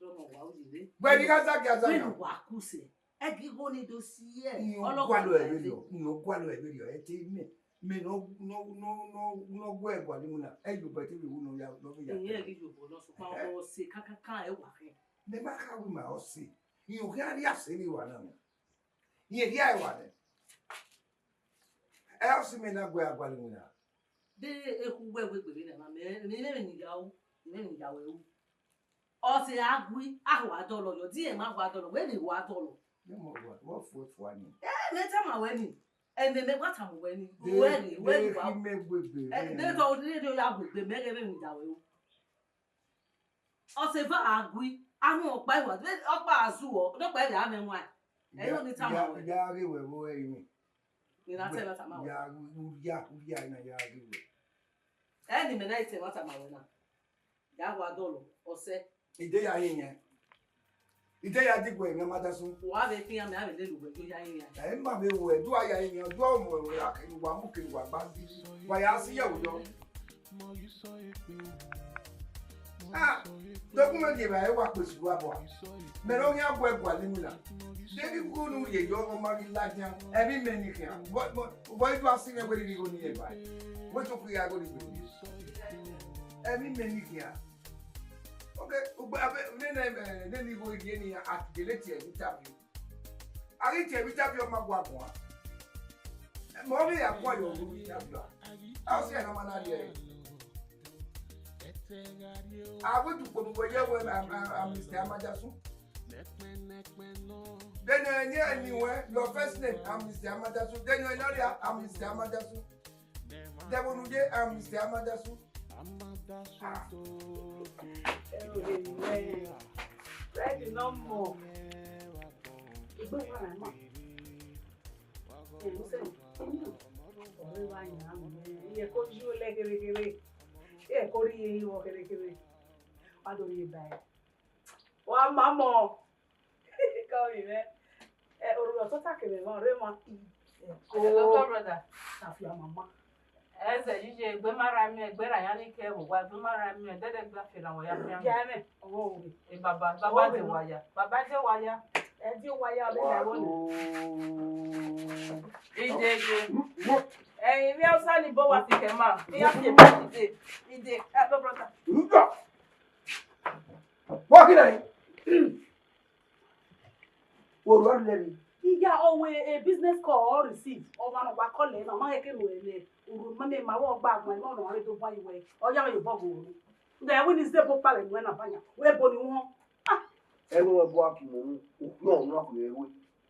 Rọmọ wa, u ye re. Wẹ ni gha za gia za. Wẹ na, ne uwa ku sẹ, ẹ ghi igho ni do si ẹ. Iyẹn ọ gualọ ẹ vberriọ, iyẹn ọ gualọ ẹ vberriọ, ẹ te mẹ, mẹ ne ọ, ne ọ, ne ọ, ne ọ, ne ọ guẹ gualọ iwinna, ẹ yobọ ẹ te vbe wu ne ọ ya, ne ọ vbe ya. Iyẹn ẹ ghi yobọ nọ, sokpan, ẹhẹn, ọ sẹ kakaka ẹ wa khin. Mẹ ma kha wẹ ima ọ sẹ, iyẹn ọ khian rhie sẹ vbe wa na mẹ. Iyẹn rhie ẹre wa nẹ. Ẹ ọ sẹ mẹ na guẹ gualọ iwinna. De ekhu wẹ wegbe vbe nẹ, mẹ, mẹ, mẹ, mẹ ni ya ru, mẹ ni ya wẹ ru. Ọ sẹ a gui, a ho a dọlọ yọ, di ẹmwẹ a ho a dọlọ, wẹ vbe ho a dọlọ. Mẹ mọ wa, wẹ fue fua ni. Ẹmwẹ tama wẹ ni, ẹmwẹ mẹ wa tama wẹ ni, wẹ ni, wẹ ni wa. Ẹ, de tọ, de, de, ya wegbe, mẹ ghẹ vbe mu da wẹ o. Ọse eva a gui, ahun ọkpa iwa, ọkpa a zuọ, ọkpa ẹre a mwẹ wan. Ẹ i ho ni tama wẹ. Ya ghe wẹ vbe ẹrinmwi. Ni na tẹ ẹmwata ma wẹ. Ya, u ya, u ya, na ya ghe wẹ. Ẹ ni mẹ na i tẹ ẹmwata ma wẹ na. Ya wa dọlọ, ọsẹ. Ide ya ye yẹn. Ide ya di gue mwẹ ma da sun. Wa vbe khian mẹ, a vbe lele uwẹ, do ya ye yẹn. Ẹ ma vbe wẹ, do a ya ye yẹn, do a mu wẹ, a kere uwa mu kere uwa gba. Wa ya si ya wẹ yọ. Ah, dogun mẹ ni evba wa kpe suru abua. Mẹ ne ọ khian gu ẹguae ne iwinna. De ghi gu ne u rhie yọ ọmọ ma ghi ladian, ẹmwẹ mẹ ni khian. Vbọ, vbọ, vbọ i do a si mwẹ wẹ rhirhi igho ni ye ba. Wẹ to khuiya igho ni gbe. Ẹmwẹ mẹ ni khian. Ok, ugbe, abe, ne, ne, ne, ne ni igho rhie ni a gele tie vbe interview. A ghi tie vbe interview, ọ ma gua guan. Mẹ ọ vbe ya guan yọ vbe interview a. A si ẹre ne ọ ma na rhie ẹre. A vbe dukpo mu wẹ ye wẹ, am, am, am Mister Amadasun. Then, uh, ne ẹni wẹ, your first name, am Mister Amadasun. Then, uh, nọ ria, am Mister Amadasun. Devil Nude, am Mister Amadasun. Ah. Fred no more. Igbe wa na ma. Ẹ, mo sẹ, ọ̀rẹ́ wa yàn án, ẹ, ẹ kó yí ó lẹ kẹrẹkẹrẹ. Ẹ kó rí iye yín wọ kẹrẹkẹrẹ. Wa do rhie ba ẹre. Wa ma mọ. Kọ vbe mwẹ. Ẹ, orhu ọtọta kevbe emwa, ọre emwa. Hello, brother. Tafia mama. Ẹzẹ, iye egbe ma ra miẹn, egbe ra yan ni ke vbe owa, egbe ma ra miẹn, dẹdẹ gbe afian na wọ ya fian. Ya mwẹ, ọwọ owe. E baba, baba de wa ya. Baba de wa ya. Ẹ de wa ya, ọdẹ na ẹvbo na. Ije, ije. Ẹyin, mi a sa ni bo wa fi kẹ ma. Mi a fi ebe ide. Ide, hello, brother. Wa kina yi. Orhu ọ lẹ vbe. Iya, ọ wẹ, eh, business call ọ receive. Ọmwa ne ọ wa call ẹre na, ọ ma khẹke ne ọ rẹn nẹ. Orhu mẹ, mẹ ma vbe ọgba agbọn, ẹmwẹ ọnọ ọre do gba iwẹ. Ọ ya vbe ye obọ ghe orhu. Nga ẹvbo ni zẹ ebo kpa vbe nuẹn na ba yan. Wẹ ebo ni wọn. Ah. Ẹvbo wẹ bu aki mọ unu, okhuo ọmwa khuẹ ẹvbo.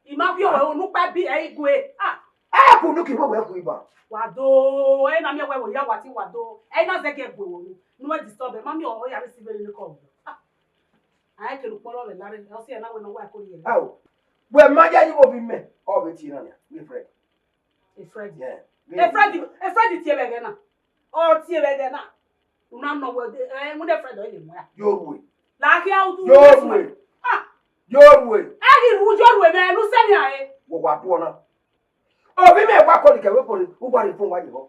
I ma viọ wẹ unu kpa bi ẹ i gue. Ah. Ẹ ku unu ki vbe wẹ ku iba. Wa do, ẹ na miẹn wẹ wẹ ya wa ti wa do. Ẹ na zẹ gie gue wẹ unu. Nu ẹ disturb ẹ, ma miẹn ọ ya vbe si vbe ne call. Ah. A i kere ukpọlọ vbe larre, ọ si ẹre na wẹ ne ọ wa ẹko rhie. Ao, wẹ ma ya yi vbe ovbi mẹ, ọ vbe tie na nia, vbe Fred. E Fred. Yeah. E Fred, e Fred tie vbe ẹghẹ na. Ọ tie vbe ẹghẹ na. Una nọ wẹ, eh, mu ne Fred ọ ye mu ya. Yo rue. La khia udu. Yo rue. Ah. Yo rue. A ghi ru yo rue mẹ, ne u sẹ nia re. Wẹ wa duọ na. Ovbi mẹ wa call kẹ wẹ kpọnre, u wa rhie phone wa ye vbọ.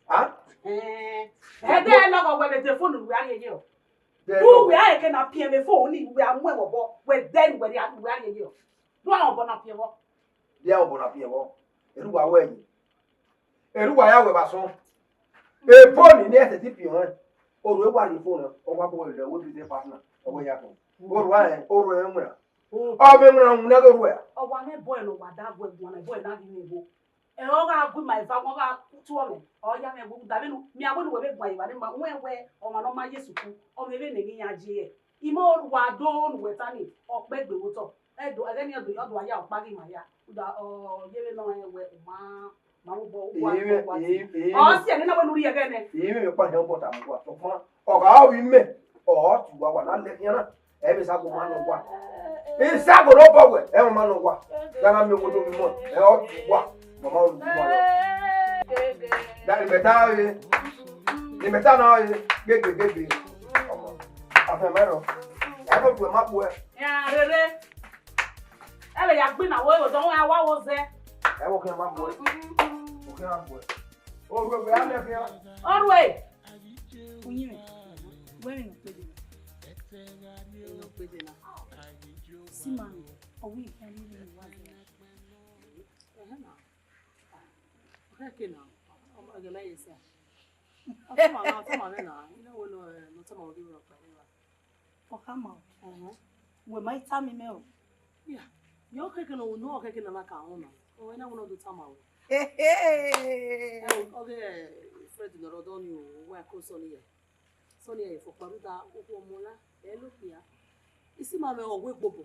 Ah? Eh. Ẹdẹ lọghọ wẹ vbe de phone wẹ a rhie ye o. Dẹ lọghọ. Wẹ a ke na piẹn vbe phone ni wẹ a mu ẹmwẹ obọ, wẹ dẹ wẹ rhie wẹ a rhie ye o. Do a obọ na piẹn vbọ. Dia obọ na piẹn vbọ. Erha uwa wẹ yi. Erha uwa ya wẹ vbe asọn. Phone ni ẹsẹ ti piẹn ọnrẹn. Orhu wa rhie phone na, ọ wa bọ wẹ lẹ wẹ business partner, ọ wẹ ya khin. Orhu ẹn, orhu ẹn winna. Ọ vbe winna winna ghe orhu ẹn. Ọ wa mwẹ boy ne ọ wa da gue guan, boy na ghi mwẹ igho. Ẹ, ọ gha gu ima eva, ọ gha tuọ mwẹ, ọ ya mwẹ igho, da vbene, mẹ a wẹ ne uwẹ vbe guan evba ne ma, wẹ wẹ, ọmwa ne ọ ma ye sukuu, ọ mwẹ vbene ne I ya ye. I ma wa do ne uwẹ ta ni, ọ kpẹ gbe vbe otọ. Ẹdo, ẹghẹ ni ọ do, ọ do a ya ọkpa ghi ma ya. Uda, ọ, ye vbe nọ rẹn wẹ, u ma, ma mu obọ, u wa, u wa ti. Ọ si ẹre ne na wẹ ne u rhie ẹghẹ nẹ. Iyẹn vbe ọkpa hẹn obọ ta mu wa, sokpan, ọ gha ovbi mẹ, ọ tu wa, wa na lẹ khian na. Ẹ vbe Isago ma nọ wa. Isago ne ọ bọ wẹ, ẹ ma nọ wa. Ya na miẹn owodo vbe imọ, ẹ ọ tu wa. Mama ru wa lọ. Da ni mẹ ta re. Ni mẹ ta na re. Gege, gege. Ọmọ. Afẹ mẹ rọ. Ẹ ko tu ẹ ma bu ẹ. Ya rere. Ẹ vbe ya gbinna wo, ẹ vbe dọ wa, wa wo zẹ. Ẹ wo khian ma bu ẹ. Wo khian ma bu ẹ. Orhu ẹvbo ya lẹ khian. Orhu ẹ. Uyinmwẹ, wẹ emwi ne ọ kpede na. Emwi ne ọ kpede na. Si ma rẹn, ọ wẹ I khian rhie emwi ne uwa zẹ. Ẹhẹn na. Ọ khẹke na. Ọ ma gele ye sa. Ọ tama na, ọ tama mwẹ na. I na wẹ ne ọ, ne ọ tama wẹ ghe wẹ ọkpa rre wa. Ọ khama o. Ẹhẹn. Wẹ ma i tama imẹ o. Ya, ya ọ khẹke na, ọ khẹke na na ka rọnna. Ọ wẹ na wẹ ne ọ do tama wẹ. Ẹ, ọ ghe Fred ne ọ rre ọdọ ni o, wa ko Sunny ya. Sunny ya fo kpa rhunmwuda okhuo ọmọ na, ẹ lo okpia. Isi ma mwẹ ọ wẹ gbobọ.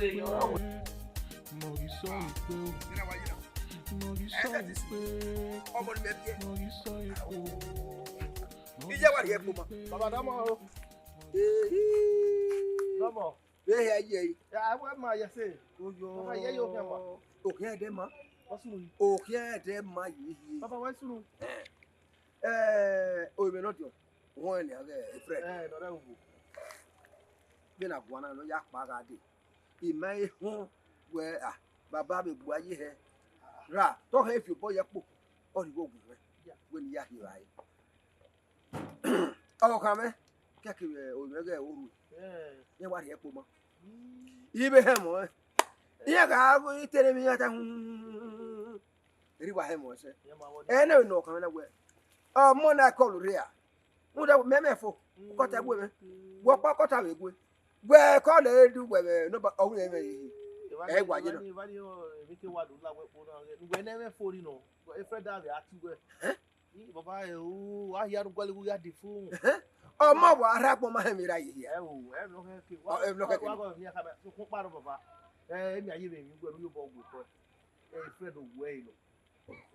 Mọghi sọ ikpe o. Mọghi sọ ikpe. Ọmọ ni mẹ biẹ. Mọghi sọ ikpe o. Iye wa rhie ẹkpo ma. Baba, dọmọ o. Ehi. Dọmọ. Vbe hia ye yi? Ya, wẹ ma ye se. Oyo. Baba, ye yo khian ma. Okhian ẹdẹ ma. What's wrong? Okhian ẹdẹ ma yi yi. Baba, what's wrong? Eh, o, imẹ nọ diọn. Wọn ni aghe friend. Eh, nọ rẹ uwu. Vbene a guan na nọ ya kpa gha dee. I ma he họn wẹ, ah, baba vbe gbu a ye hẹ. Ra, te ọ hẹ fi obọ ye ẹkpo. Ọ ni vbe ogun mwẹ. Ya. Wẹ ne I ya rhie evbare. Ọvbokhan mwẹ, kẹkẹ vbe ovbi mwẹ ghẹ orhu. Eh. Iran wa rhie ẹkpo ma. Mm. I vbe hẹ mọ ẹn. Iran gha tere emwi iran ta, hmm. Erriọ wa hẹ mọ ẹsẹ. Iran ma wọ ni. Ẹnẹ ne ọ kan mwẹ na wẹ, ọmọ na call rre a. Rhunmwuda mẹ, mẹ fo, mm, kọta gue mwẹ. Wẹ ọkpa kọta vbe gue. Wẹ call ẹre du wẹ vbe nọmba, ọ wẹ mwẹ yi. Eva ẹ ni, wa ye eva na. Ni, eva ni, ọ, emwi ke wa do la wẹ kpo na, wẹ ne ẹmwẹ fo ri nọ, wẹ friend a vbe a tu wẹ. Ẹn? Ih, baba, ẹ o, a hia ne u gualọ igho ya de fo. Ẹhẹn. Ọmọ wa rha agbọn ma hẹ emwi ra ye hia. Ẹ o, ẹ nọ hẹ ke. Ọ, ẹ nọ hẹ ke. Wa gọ ni a ka bẹ, sokun kpa rọ, baba. Ẹ, emwi a ye vbe emwi uwẹ ne u ye obọ gue kọ. Ẹ, friend, owẹ ẹre nọ.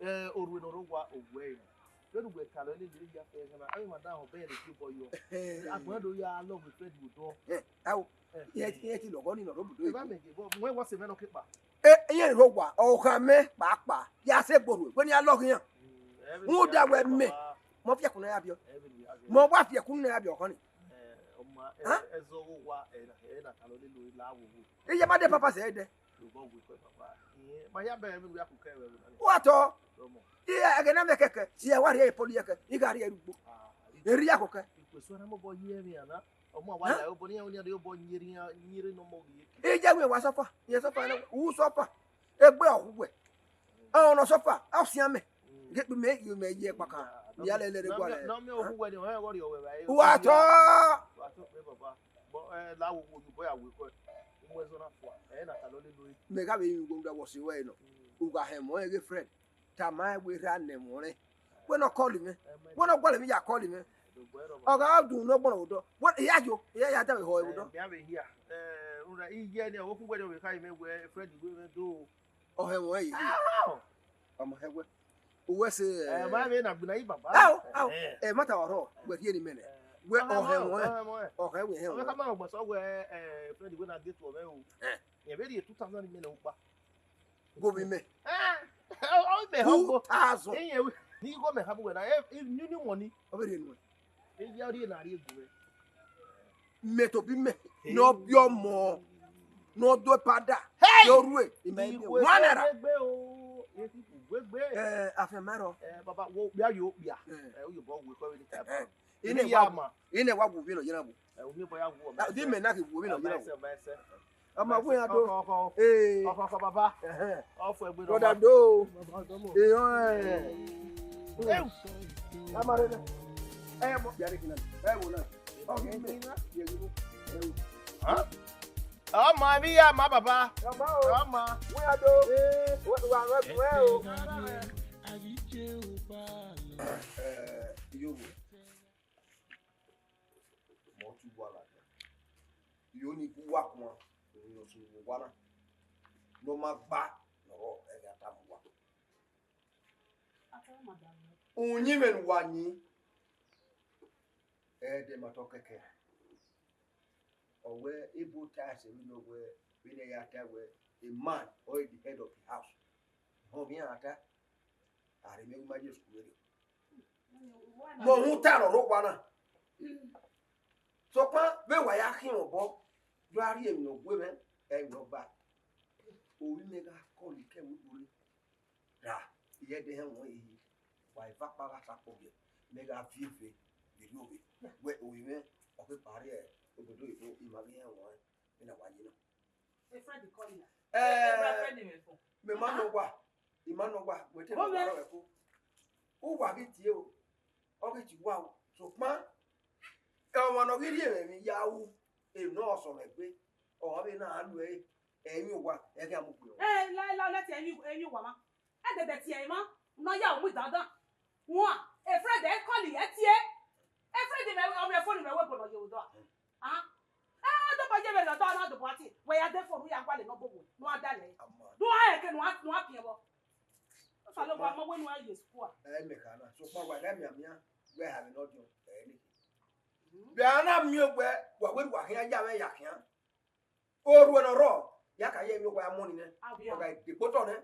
Ẹ, orhu ne ọ rre owa, owẹ ẹre nọ. Vbene uwẹ talọ lele ya fẹ ẹghẹ na, avbe emwa da họn bẹghe ne fi obọ yọ. Ẹhẹn. Agbọn do ya lọ wẹ friend odọ. Ẹ, ao. Ẹhẹn. Iran, iran ti lọghọ ni nọ rre obodo. Eva mẹ ghe, but wẹ wa sẹ mwẹ nọ kekpa. E, iran rre owa, ọ kha mẹ kpakpa, ya sẹ gborhu, wẹ ne iran lọghọ iran. Mm, ẹ vbe rhunmwuda wẹ mẹ, baba. Mọ fi ẹkun na ya biẹ. Ẹ vbe rhunmwuda. Mọ wa fi ẹkun na ya biẹ ọkhọn ni. Ẹ, ọ ma, ẹ, hẹn? Ẹzọ ghe owa, ẹ na, ẹ na talọ lele la wo wo. Iye ma de papa sẹ dẹ. Lobọ wẹ kọ baba. Ẹ, ma ya bẹ vbe ya ku kẹ vbe na. Wa tọ. Lọmọ. Iye ẹghẹ na mẹ kẹkẹ, si ẹ wa rhie poli yẹ kẹ, I gha rhie rugbo. Ah, erriọ ya kọ kẹ. Ikpe suẹ na mobọ ye emwi ana. Ọmọ wa, hẹn? La obọ ni, iran ni obọ nyerri, nyerri ne ọmọ ghi ye. Iye wẹ wa suffer, iye suffer na, u suffer. Egbe ọ khu wẹ. Ọ nọ suffer, ọ sian mẹ. Mm. Ghe mẹ, mẹ ye kpaka. Ah, Ya lele re gualọ. Na mi okhu wẹ ni, ọhẹn gho rhie wẹ vbe. Wa tọ. Wa tọ pe baba. Bọ, eh, la wo wo, you boy, awe kọ. Mu ẹzọ na fua. Eh, na ta lọ lele. Mẹ gha vbe yin ugbọmda wọ si wẹ nọ. U gha hẹ mọ ẹghe friend. Tama wẹ ra nẹ mọ rẹ. Wẹ nọ call mẹ. Wẹ nọ gualọ mẹ ya call mẹ. Ọ gha dun nọ gbọnọ odọ. Wẹ ya yo, ya ya da vbe họ odọ. Eh, mi ave hia. Eh, ura iye ni okhu wẹ ni, ọ vbe kha mẹ wẹ friend wẹ mẹ do. Ọ hẹ mọ ẹre. Ọmọ hẹ wẹ. Uwẹ sẹ, eh, ma vbe na gbina yi baba. Ao, ao. Eh. Eh, mata ọrọ, wẹ rhie ni mẹ nẹ. Wẹ ọhẹ wọn, ọhẹ wẹ hẹ wọn. Ka ma gbọ sọ wẹ, eh, friend wẹ na date wẹ o. Eh. Yẹn vbe rhie two thousand mẹ nẹ ukpa. Go bi mẹ. Eh. Ọ mẹ ha go. Two thousand. Eh, yẹn ni go mẹ ha bu wẹ na. Eh, new new money. Ọ vbe rhie nu. Eh, ya rhie na rhie gu wẹ. Mẹ to bi mẹ ne ọ biẹ ọmọ ne ọ do pada. Hey! Yo rue, imẹ bi one naira. Egbe o, egbe. Eh, afẹn ma rọ. Eh, baba, wo bia yo bia. Eh. Eh, uyo bo wo ko ni ka. Eh. Ine wa ma. Ine wa wu vino yena wu. Eh, umi bo ya wu. Di mẹ na ki wu vino yena wu. Ọmọ wẹ ya do. Ọkọ, ọkọ. Eh. Ọkọ, ọkọ, baba. Ẹhẹn. Ọ fọ egbe. Brother do. Baba do mo. Eh, eh. Eh. Ama re. Eh, mo ya re kina. Eh, wo na. Ọ ghi mẹ. Ye wo. Eh. Huh? Ọmọ mi ya ma baba. Ọmọ o. Ọmọ. Wẹ ya do. Eh. Wa wa wa o. Eh, yo. Mẹ ọ tu uwa ladian. Iro ni gu uwa guan, emwi ne ọ sunu vbe owa na, ne ọ ma gba, ne ọ rrọọ, ẹ gha tama uwa. Uyinmwẹ ne uwa yin, ẹ i de ma tọ kẹkẹ. Ọ wẹ ebo ta ẹse vbene ọ wẹ, vbene ya ta wẹ, a man or the head of the house. Họn vbe iran ta, a rhe miẹn wẹ ima ye school vberriọ. Mẹ uhunmwu ta ne ọ rre owa na. Sokpan vbe wa ya khian obọ, do a rhie emwi ne ọ gue mwẹ, ẹ i wẹ ọba. Ovbi mẹ gha kọlọ ikẹvbo igbo re, ra, I ye ẹdẹ họn ẹre yi, wa eva ọkpa gha sakọ biẹ, mẹ gha viọ eve vbe rriọ vbe, wẹ ovbi mwẹ ọ kekpa rrie obodo oyibo, I ma ghi họn ẹre, vbene a wa ye na. A friend call you. Eh, a friend me phone. Mẹ ma nọ owa, I ma nọ owa, wẹ te nọ owa rẹ ko. Uwa ghi tie o, ọ ghi tie uwa o. Sokpan, ọmwa ne ọ ghi rhie mwẹ emwi ya ru, emwi ne ọ sẹ mwẹ egbe, ọ vbe na lu ẹre, ẹ i yin owa, ẹ khian mu gbe. Eh, la, la, la, tie emwi, emwi owa ma. Ẹdẹdẹ tie emwa, ne ọ ya mu dandan. Wan, a friend ẹ call ẹ tie. A friend mẹ, ọ mwẹ phone mẹ wẹ ebo ne ọ ye odọ a. Ah, eh, ọ dobọ ye vberriọ, ọ na dobọ a tie. Wẹ ya de phone, ya gualọ ne ọ bobo, ne ọ dalẹ. Ama. Do a rẹn ke ne ọ, ne ọ piẹn vbọ. Osanobua ma wẹ ne u ye school a. Ẹ mẹ kha na, sokpan wa gha mianmian, wẹ ha vbe ne ọ diọn, ẹ ni. Vbe a na miẹn wẹ, wa wẹ wa khian ya mwẹ ya khian. Orhuẹ ne ọ rrọọ, ya ka ye emwi owa ya mu ni nẹ. Awia. Ọ gha dekpo otọ nẹ,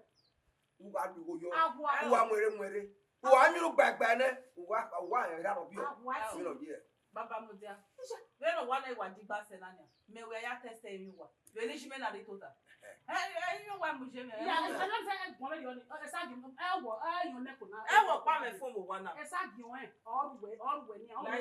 u gha lu igho yọ, awia, u gha muẹnre muẹnre, u gha miẹn ugbaegbae nẹ, u gha, u gha rẹn erha rhọbiọ. Awia. Ọmọ ne ọ ye. Baba mudia. Vbene owa na wa digba sẹ na nia, mẹ wẹ ya test emwi owa. Vbene iye mẹ na rre tota. Ẹ, ẹ, emwi owa mu ye mẹ. Ya, ẹ, ẹ, ẹ, ẹ, gbọnmwẹ yọ ni, ẹ, sa gi, ẹ, wọ, ẹ, yọ nẹ ko na. Ẹ wọ kpa mẹ phone vbe owa na. Ẹ sa gi ọnrẹn, ọ ru wẹ, ọ ru wẹ ni, ọ ru wẹ.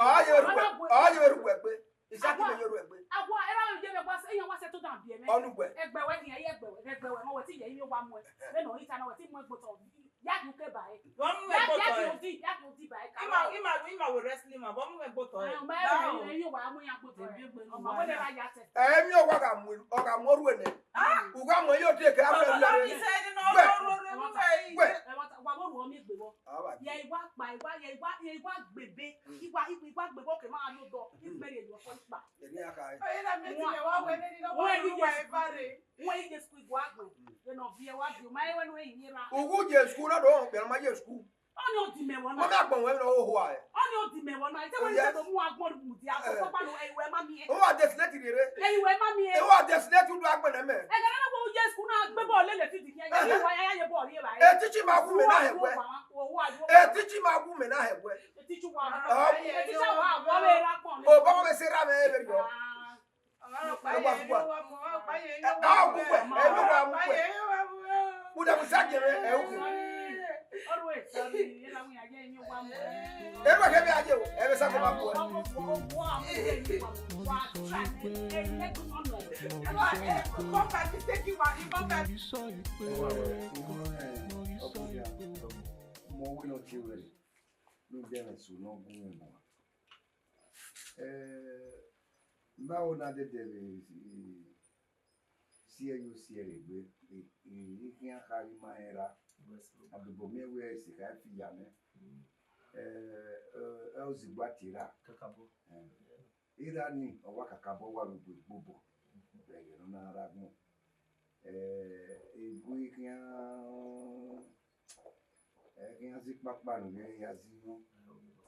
Ọ ye ru wẹ, ọ ye ru wẹ gbe. Isaki mẹ ye ru ẹgbe. Awa, era yo ye mẹ wa se, iyan wa se to dan biẹ mẹ. Ọnu wẹ. Ẹgbẹ wẹ ni, ẹgbẹ wẹ, ẹgbẹ wẹ, mo wẹ ti ye, iye wa mu ẹ. Vbene ọ hita na, wẹ ti mu ẹgbe otọ. Ya ki uke ba ẹ. Vbọ mu ẹgbe otọ ẹ? Ya ki odi, ya ki odi ba ẹ. Ima, ima, ima wẹ wrestling man, vbọ mu ẹgbe otọ ẹ? Ẹ, ma ẹ, ẹ, iye wa mu iyan gbe otọ ẹ. Ọmọ wẹ lẹ ra ya tẹ. Ẹ, mi ọ wa gha mu, ọ gha mu oru ẹnẹ. Ah? U gha mu yo de ke a wẹ. Ọmọ mi se ni no ro ro ro ro. Wẹ. Ẹ, wa, wa wo ru ọ mi egbe vbọ. Ye iwa kpa, iwa, ye iwa, ye iwa gbebe, iwa, iwa, iwa gbebe, oke ma no do, igbe ye yo fo ikpa. Ẹni a ka ẹ. Oye na mi ti mẹ wa wẹ nene nọ, wẹ ru wa eva rre. Wẹ ye school igua gbọn, ye nọ viẹ wa bi, ma wẹ no eyin ra. Uwu ye school na do, bẹ ma ye school. Ọni odi mẹ wọ na. Mama gbọn wẹ no ho a ẹ. Ọni odi mẹ wọ na, ite wẹ ye do mu agbọn mu dia, so pa no e wẹ ma mi e. O wa destinate rere. E wẹ ma mi e. O wa destinate u do agbọn mẹ. Ẹ gẹrẹ na wo ye school na gbe ball lele fi di kiẹ, ye wa ya ye ball ye ba e. E teacher ma wu mẹ na hẹ wẹ. E teacher ma wu mẹ na hẹ wẹ. E teacher wa. E teacher wa, wa we ra gbọn. O ba we se ra mẹ e be yo. Ẹ wá fún wa. Ẹ wá fún wa. Ẹ wá fún wa. Mo dàbí sáàkì rẹ, ẹ ó kù. Ẹ wá kẹ́ bí ajé o, ẹ bẹ sáàkì máa bọ̀ ẹ. Mo wí lọ ti rẹ̀. ne u dẹ mwẹ eso ne ọ gu mwẹ guan. Eh, ma ho na dẹdẹ vbe, eh, siẹ yo siẹ rre egbe, eh, eh, I khian kha ghi ma rẹn ra. Adobo miẹn wẹ ẹse kha fi ya mwẹ. Eh, eh, ẹ ozigbo a tie ra. Kakabọ. Eh. Erha ni, ọ wa kakabọ wa vbe ugbegbe obọ. Vbe ẹghẹ ne ọ na rre agbọn. Eh, egbe khian, eh, khian zẹ ikpakpa ne ọ ya zẹ iyọn.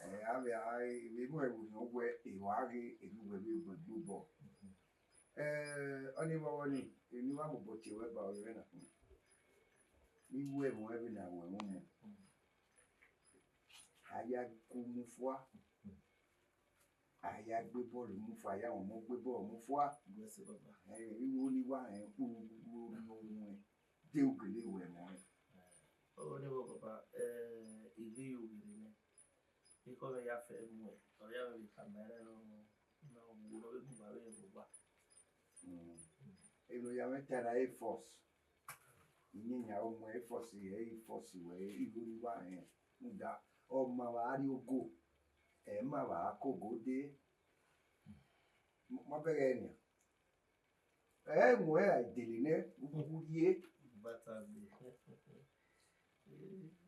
Eh, avbe a, vbe ẹvbo ne ọ wẹ, evba ghe, erha uwẹ vbe ugbegbe obọ. Eh, ọnii vbe ọghọ nii, emwi ne I wa mobọ tie ruẹ ba ọre mwẹ na. I ru ẹmwẹ vbene a ru ẹmwẹ ọmọ. A ya gu mu fua. A ya gbe bọọlu mu fua, a ya mwamwa gbe bọọlu mu fua. Bless you, Baba. Eh, igho ne I wa rẹn kpurukpuru ne ọ ru ẹn, de u gele ru ẹmwẹ ọnrẹn. Ọnii vbe Baba, eh, I ghi ye oghe rre nẹ. Ekhọe mwẹ ya fẹ mu ẹn, ọ ya vbe khama ẹre nọ, nọ vbe gu vbe vbe owa. Mm. Emwi ne ọ ya mwẹ ta na e force. Iyẹn ya mu e force, e force wẹ igho ne I wa rẹn. Rhunmwuda, ọ ma vbe a rrie ogo, ẹ ma vbe a ka ogo dee. Ma bẹghe nian. Ẹ mu ẹre dele nẹ, u khukhurhie. Bata gbe.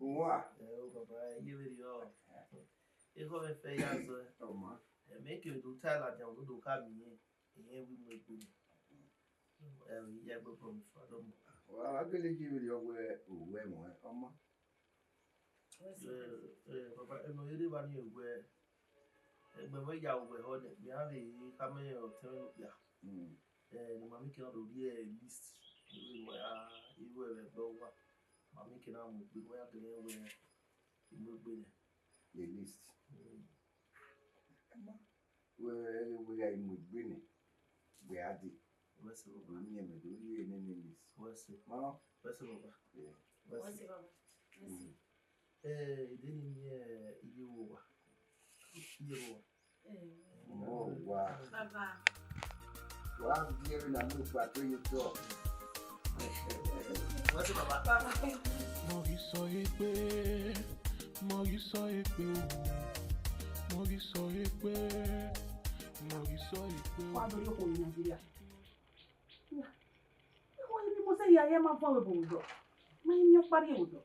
Uwa. Ẹ o, Baba, iye vberriọ. Ekhọe mwẹ fẹ ya zẹ. Ọ ma. Ẹ, mẹ kevbe do ta ladian, do do ka miẹn, irẹn wẹ I mu egbe nẹ. Ẹ o, I ya ẹgbẹe obọ mwẹ fua dọmọ. Wa, wa gele iye vberriọ wẹ u ru ẹmwẹ ọnrẹn, ọ ma. Ẹ, ẹ, Baba, emwi ne ọ rre evba nii wẹ, ẹgbẹe mwẹ ya ru wẹ ehọ nẹ, mẹ a vbe khama ọtẹn mwẹ ne okpia. Mm. Eh, ne ma miẹn ke na do rhie list, ne I wẹ a, I wẹ vbe ẹgbẹe owa. Ma miẹn ke na mu egbe ne uwa ya gele wẹ I mu egbe nẹ. The list. Mm. Wẹ, wẹ gha mu egbe nẹ, wẹ a dee. Wẹ sẹ, Baba. Wẹ miẹn mẹ do rhie nene list. Wẹ sẹ. Ma. Wẹ sẹ, Baba. Yeah. Wẹ sẹ. Wẹ sẹ, Baba. Wẹ sẹ. Mm. Eh, I de ni miẹn iye vbe owa. Iye vbe owa. Mo wa. Baba. Wa biẹ vbe na mu gba to ye otọ. Wẹ sẹ, Baba. Baba. Mọ ghi sọ egbe, mọ ghi sọ egbe o, mọ ghi sọ egbe, mọ ghi sọ egbe o. Wa do yo ko Nigeria. Ikhọe ni mo sẹ ya, ya ma vọn vbe obo odọ. Ma i miẹn ọkpa rrie odọ.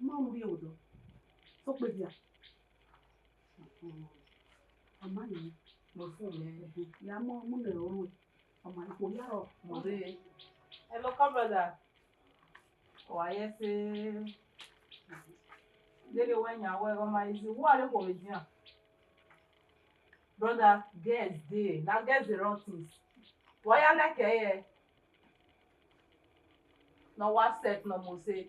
Ma mu rrie odọ. Sokpia dia. Ọ ma nẹ. Mo fun mwẹ. Ya mu, mu nẹ ọrọre. Ọ ma ikhuo ya rrọọ. Mo rre. Hello, come, brother. Wa ye ẹse. Lele wẹ yan wẹ ọ ma easy. Wa rre khuo vbe edian. Brother, girls dey. Na girls dey run things. Wa ya like ẹre. Ne ọ wa set ne ọ mose.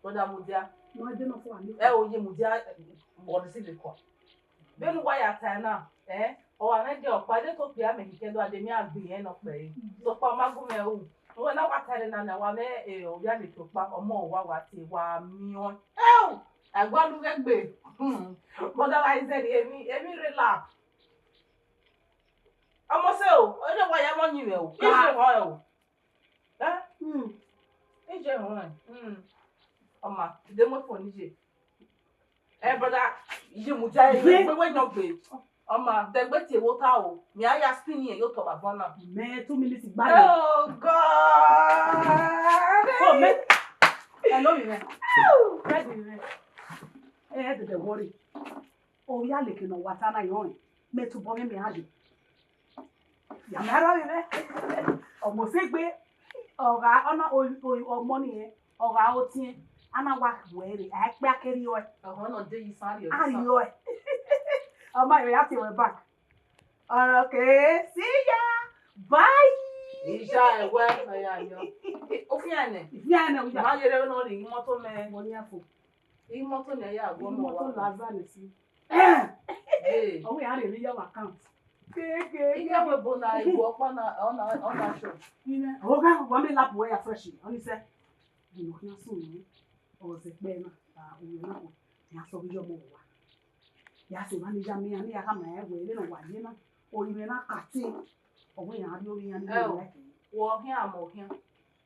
Brother, mudia. Ẹ o, ye mudia, ọ rhie si vbe kua. Vbene uwa ya tae na, eh, ọ wa mwẹ gie ọkpa, de ke okpia mẹ kike do a de mia gbe irẹn nọ kpẹre. Sokpan ọ ma gu mwẹ ru. Uwẹ na wa tae na, na wa mwẹ, eh, ovbi Aleke ọkpa, ọmọ uwa wa tie, wa miẹn ọẹn. Ẹu! Ẹguae ne u ghẹ gbe. Hmm. Brother, wa i zẹrriọ emwi, emwi rre la. Ọmọ sẹ o, ọ rre wa ya mọ yin mwẹ o. Ije họn ẹ o. Eh? Hmm. Ije họn ẹ. Hmm. Ọ ma, de mu phone ije. Eh, brother, ije mudia ẹ, gbe wẹ yan gbe. Ọ ma, de gbe tie vbe ota o. Mi a ya spin ye otọ vbe abọ na. Mẹ two minutes gba. Oh God. Oh, mẹ. Hello, mi mẹ. Hello, mi mẹ. Eh, don't worry. Ovbi Aleke ne ọ wa ta na yọnrẹn, mẹ tobọ mwẹ mẹ a dee. Ya mẹ rrọọ vbe mwẹ. Ọ mose gbe, ọ gha, ọ na, o, o, ọmọ ni rẹn, ọ gha otiẹn, a na wa wẹ rre, a i kpia ke rriọ ẹe. Ọhọ nọ de yi isan rriọ. A rriọ ẹe. Ọ ma rẹn ya tie ruẹ back. Okay, see ya. Bye. Ija ẹwẹ, ọ ya yọ. Ofian nẹ. Ifian nẹ, oya. Ma yere nọ rhie imoto mẹ. Mo yan fo. Imoto nẹ ya gbe ọmọ wa. Imoto Lazarus. Ee. Ọ wẹ a rhie vbe ya wa account. Keke. Iye wẹ bo na igbo ọkpa na, ọ na, ọ na show. Ine, ọ gha wa mi lap wẹ ya fresh, ọ ni sẹ. Ino khian sun nẹ, ọ zẹ kpẹ na, a, uwẹ na kọ, ya sọ vbe iye ọmọ wa. Ya sẹ emwa ni ya miẹn, a ni ya khama ẹn wẹ, vbene ọ wa ye na, orinmwẹ na ka te, ọ wẹ ya rrie ovbi iran ni. Ẹ o, like. Wẹ ọ khian, mẹ ọ khian.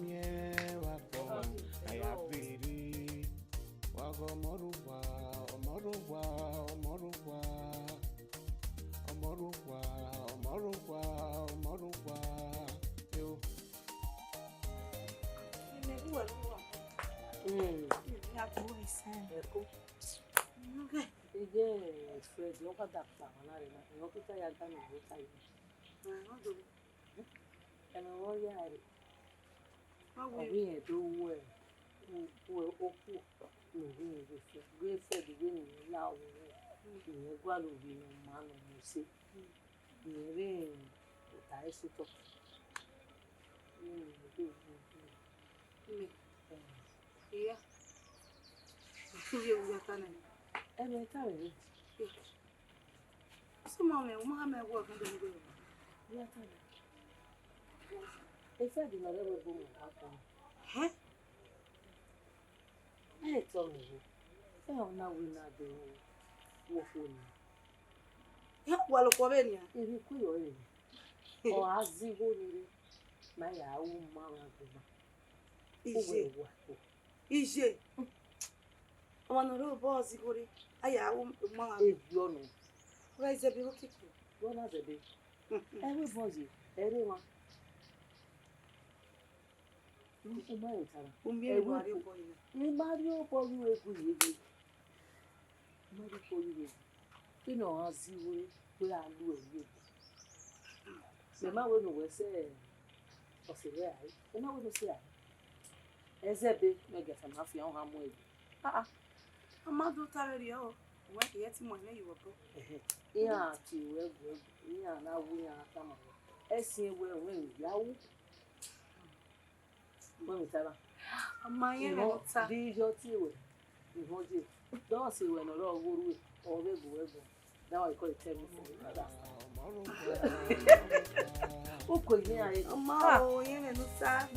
miẹn vbe agbọn, a ya vbe rre. Wa ghe Ọmọrugua, Ọmọrugua, Ọmọrugua, Ọmọrugua, Ọmọrugua, Ọmọrugua. Yo. Ine uwẹ ne uwa. Mm. Ine a do ri sẹn. Ẹko. Nughe. Iye Fred, ọ ka da kpa wana re na. Ọ kika ya ga ne ọ ta yi. Ah, ọ do. Ẹmwẹ vbe ọ ya re. Ọ wẹ irẹn do wẹ, wẹ okhuo ne ovbi mwẹ vbe fẹ, vbe fẹ vbe ne irẹn la vbe irẹn gualọ ovbi ne ọ maa ne ọ mu ẹse, ne irẹn vbe ota ẹse otọ. Vbe ne irẹn do vbe Mẹ, iya, iye, u ya ta nẹ. Ẹmwẹ ta vbe re? Sumọ mwẹ, u ma mẹ wẹ ọkẹn do gbe. U ya ta nẹ. Efẹdi ne ọ rre ẹvbo ebo mwẹ ọkpa kọn. Hẹn? Ẹ i tọ mwẹ o. Ẹ ọ na wẹ na do wọ okhuo nii. Hẹn, wa loko vbe nian. Emwi ku yọ rẹ. Ọ a zẹ igho nii rre, ma ya ru ma gha gu ma. Iye. Uwẹ wa to. Iye. Ọmwa ne ọ rre obọ zẹ igho rre, a ya ru ma gha. Eviọ nọ. Wa zẹbe ro keke. Wẹ na zẹbe. Ẹ i ru obọ ye, ẹ i re emwa. U ma rẹn tara. U miẹn emwi ne a rhie obọ yi na. I ma rhie obọ ghi vbe gu ye ghe. I ma rhie obọ ghi vbe gu. Vbene ọ gha zẹ igho re, wẹ ra lu ẹre ye. Mẹ ma wẹ ne uwẹ sẹ ọse mwẹ rae. Mẹ ma wẹ ne u sẹ rae. Ẹzẹbe, mẹ gie ẹfe ma fian, ọ gha mu ẹre. Ah, ah. A ma do ta vberriọ o. Uwẹ ke ya ẹtin mu ẹmwẹ ye obọ. Ẹhẹn. Iran tie ruẹ ẹguẹgu, iran na wu, iran tama ruẹ. Ẹsiẹn wẹ, wẹ ya wu. Wẹ mu tara. Ọ ma rẹn vbe ne u ta. Di yọ tie ruẹ, ihọn ye. Dọse ruẹ ne ọ rre ọghe orhu, ọ vbe gu wẹ gu. That one you call it tell me for you. Uko yi iran re. Ọ ma o, rẹn vbe ne u ta.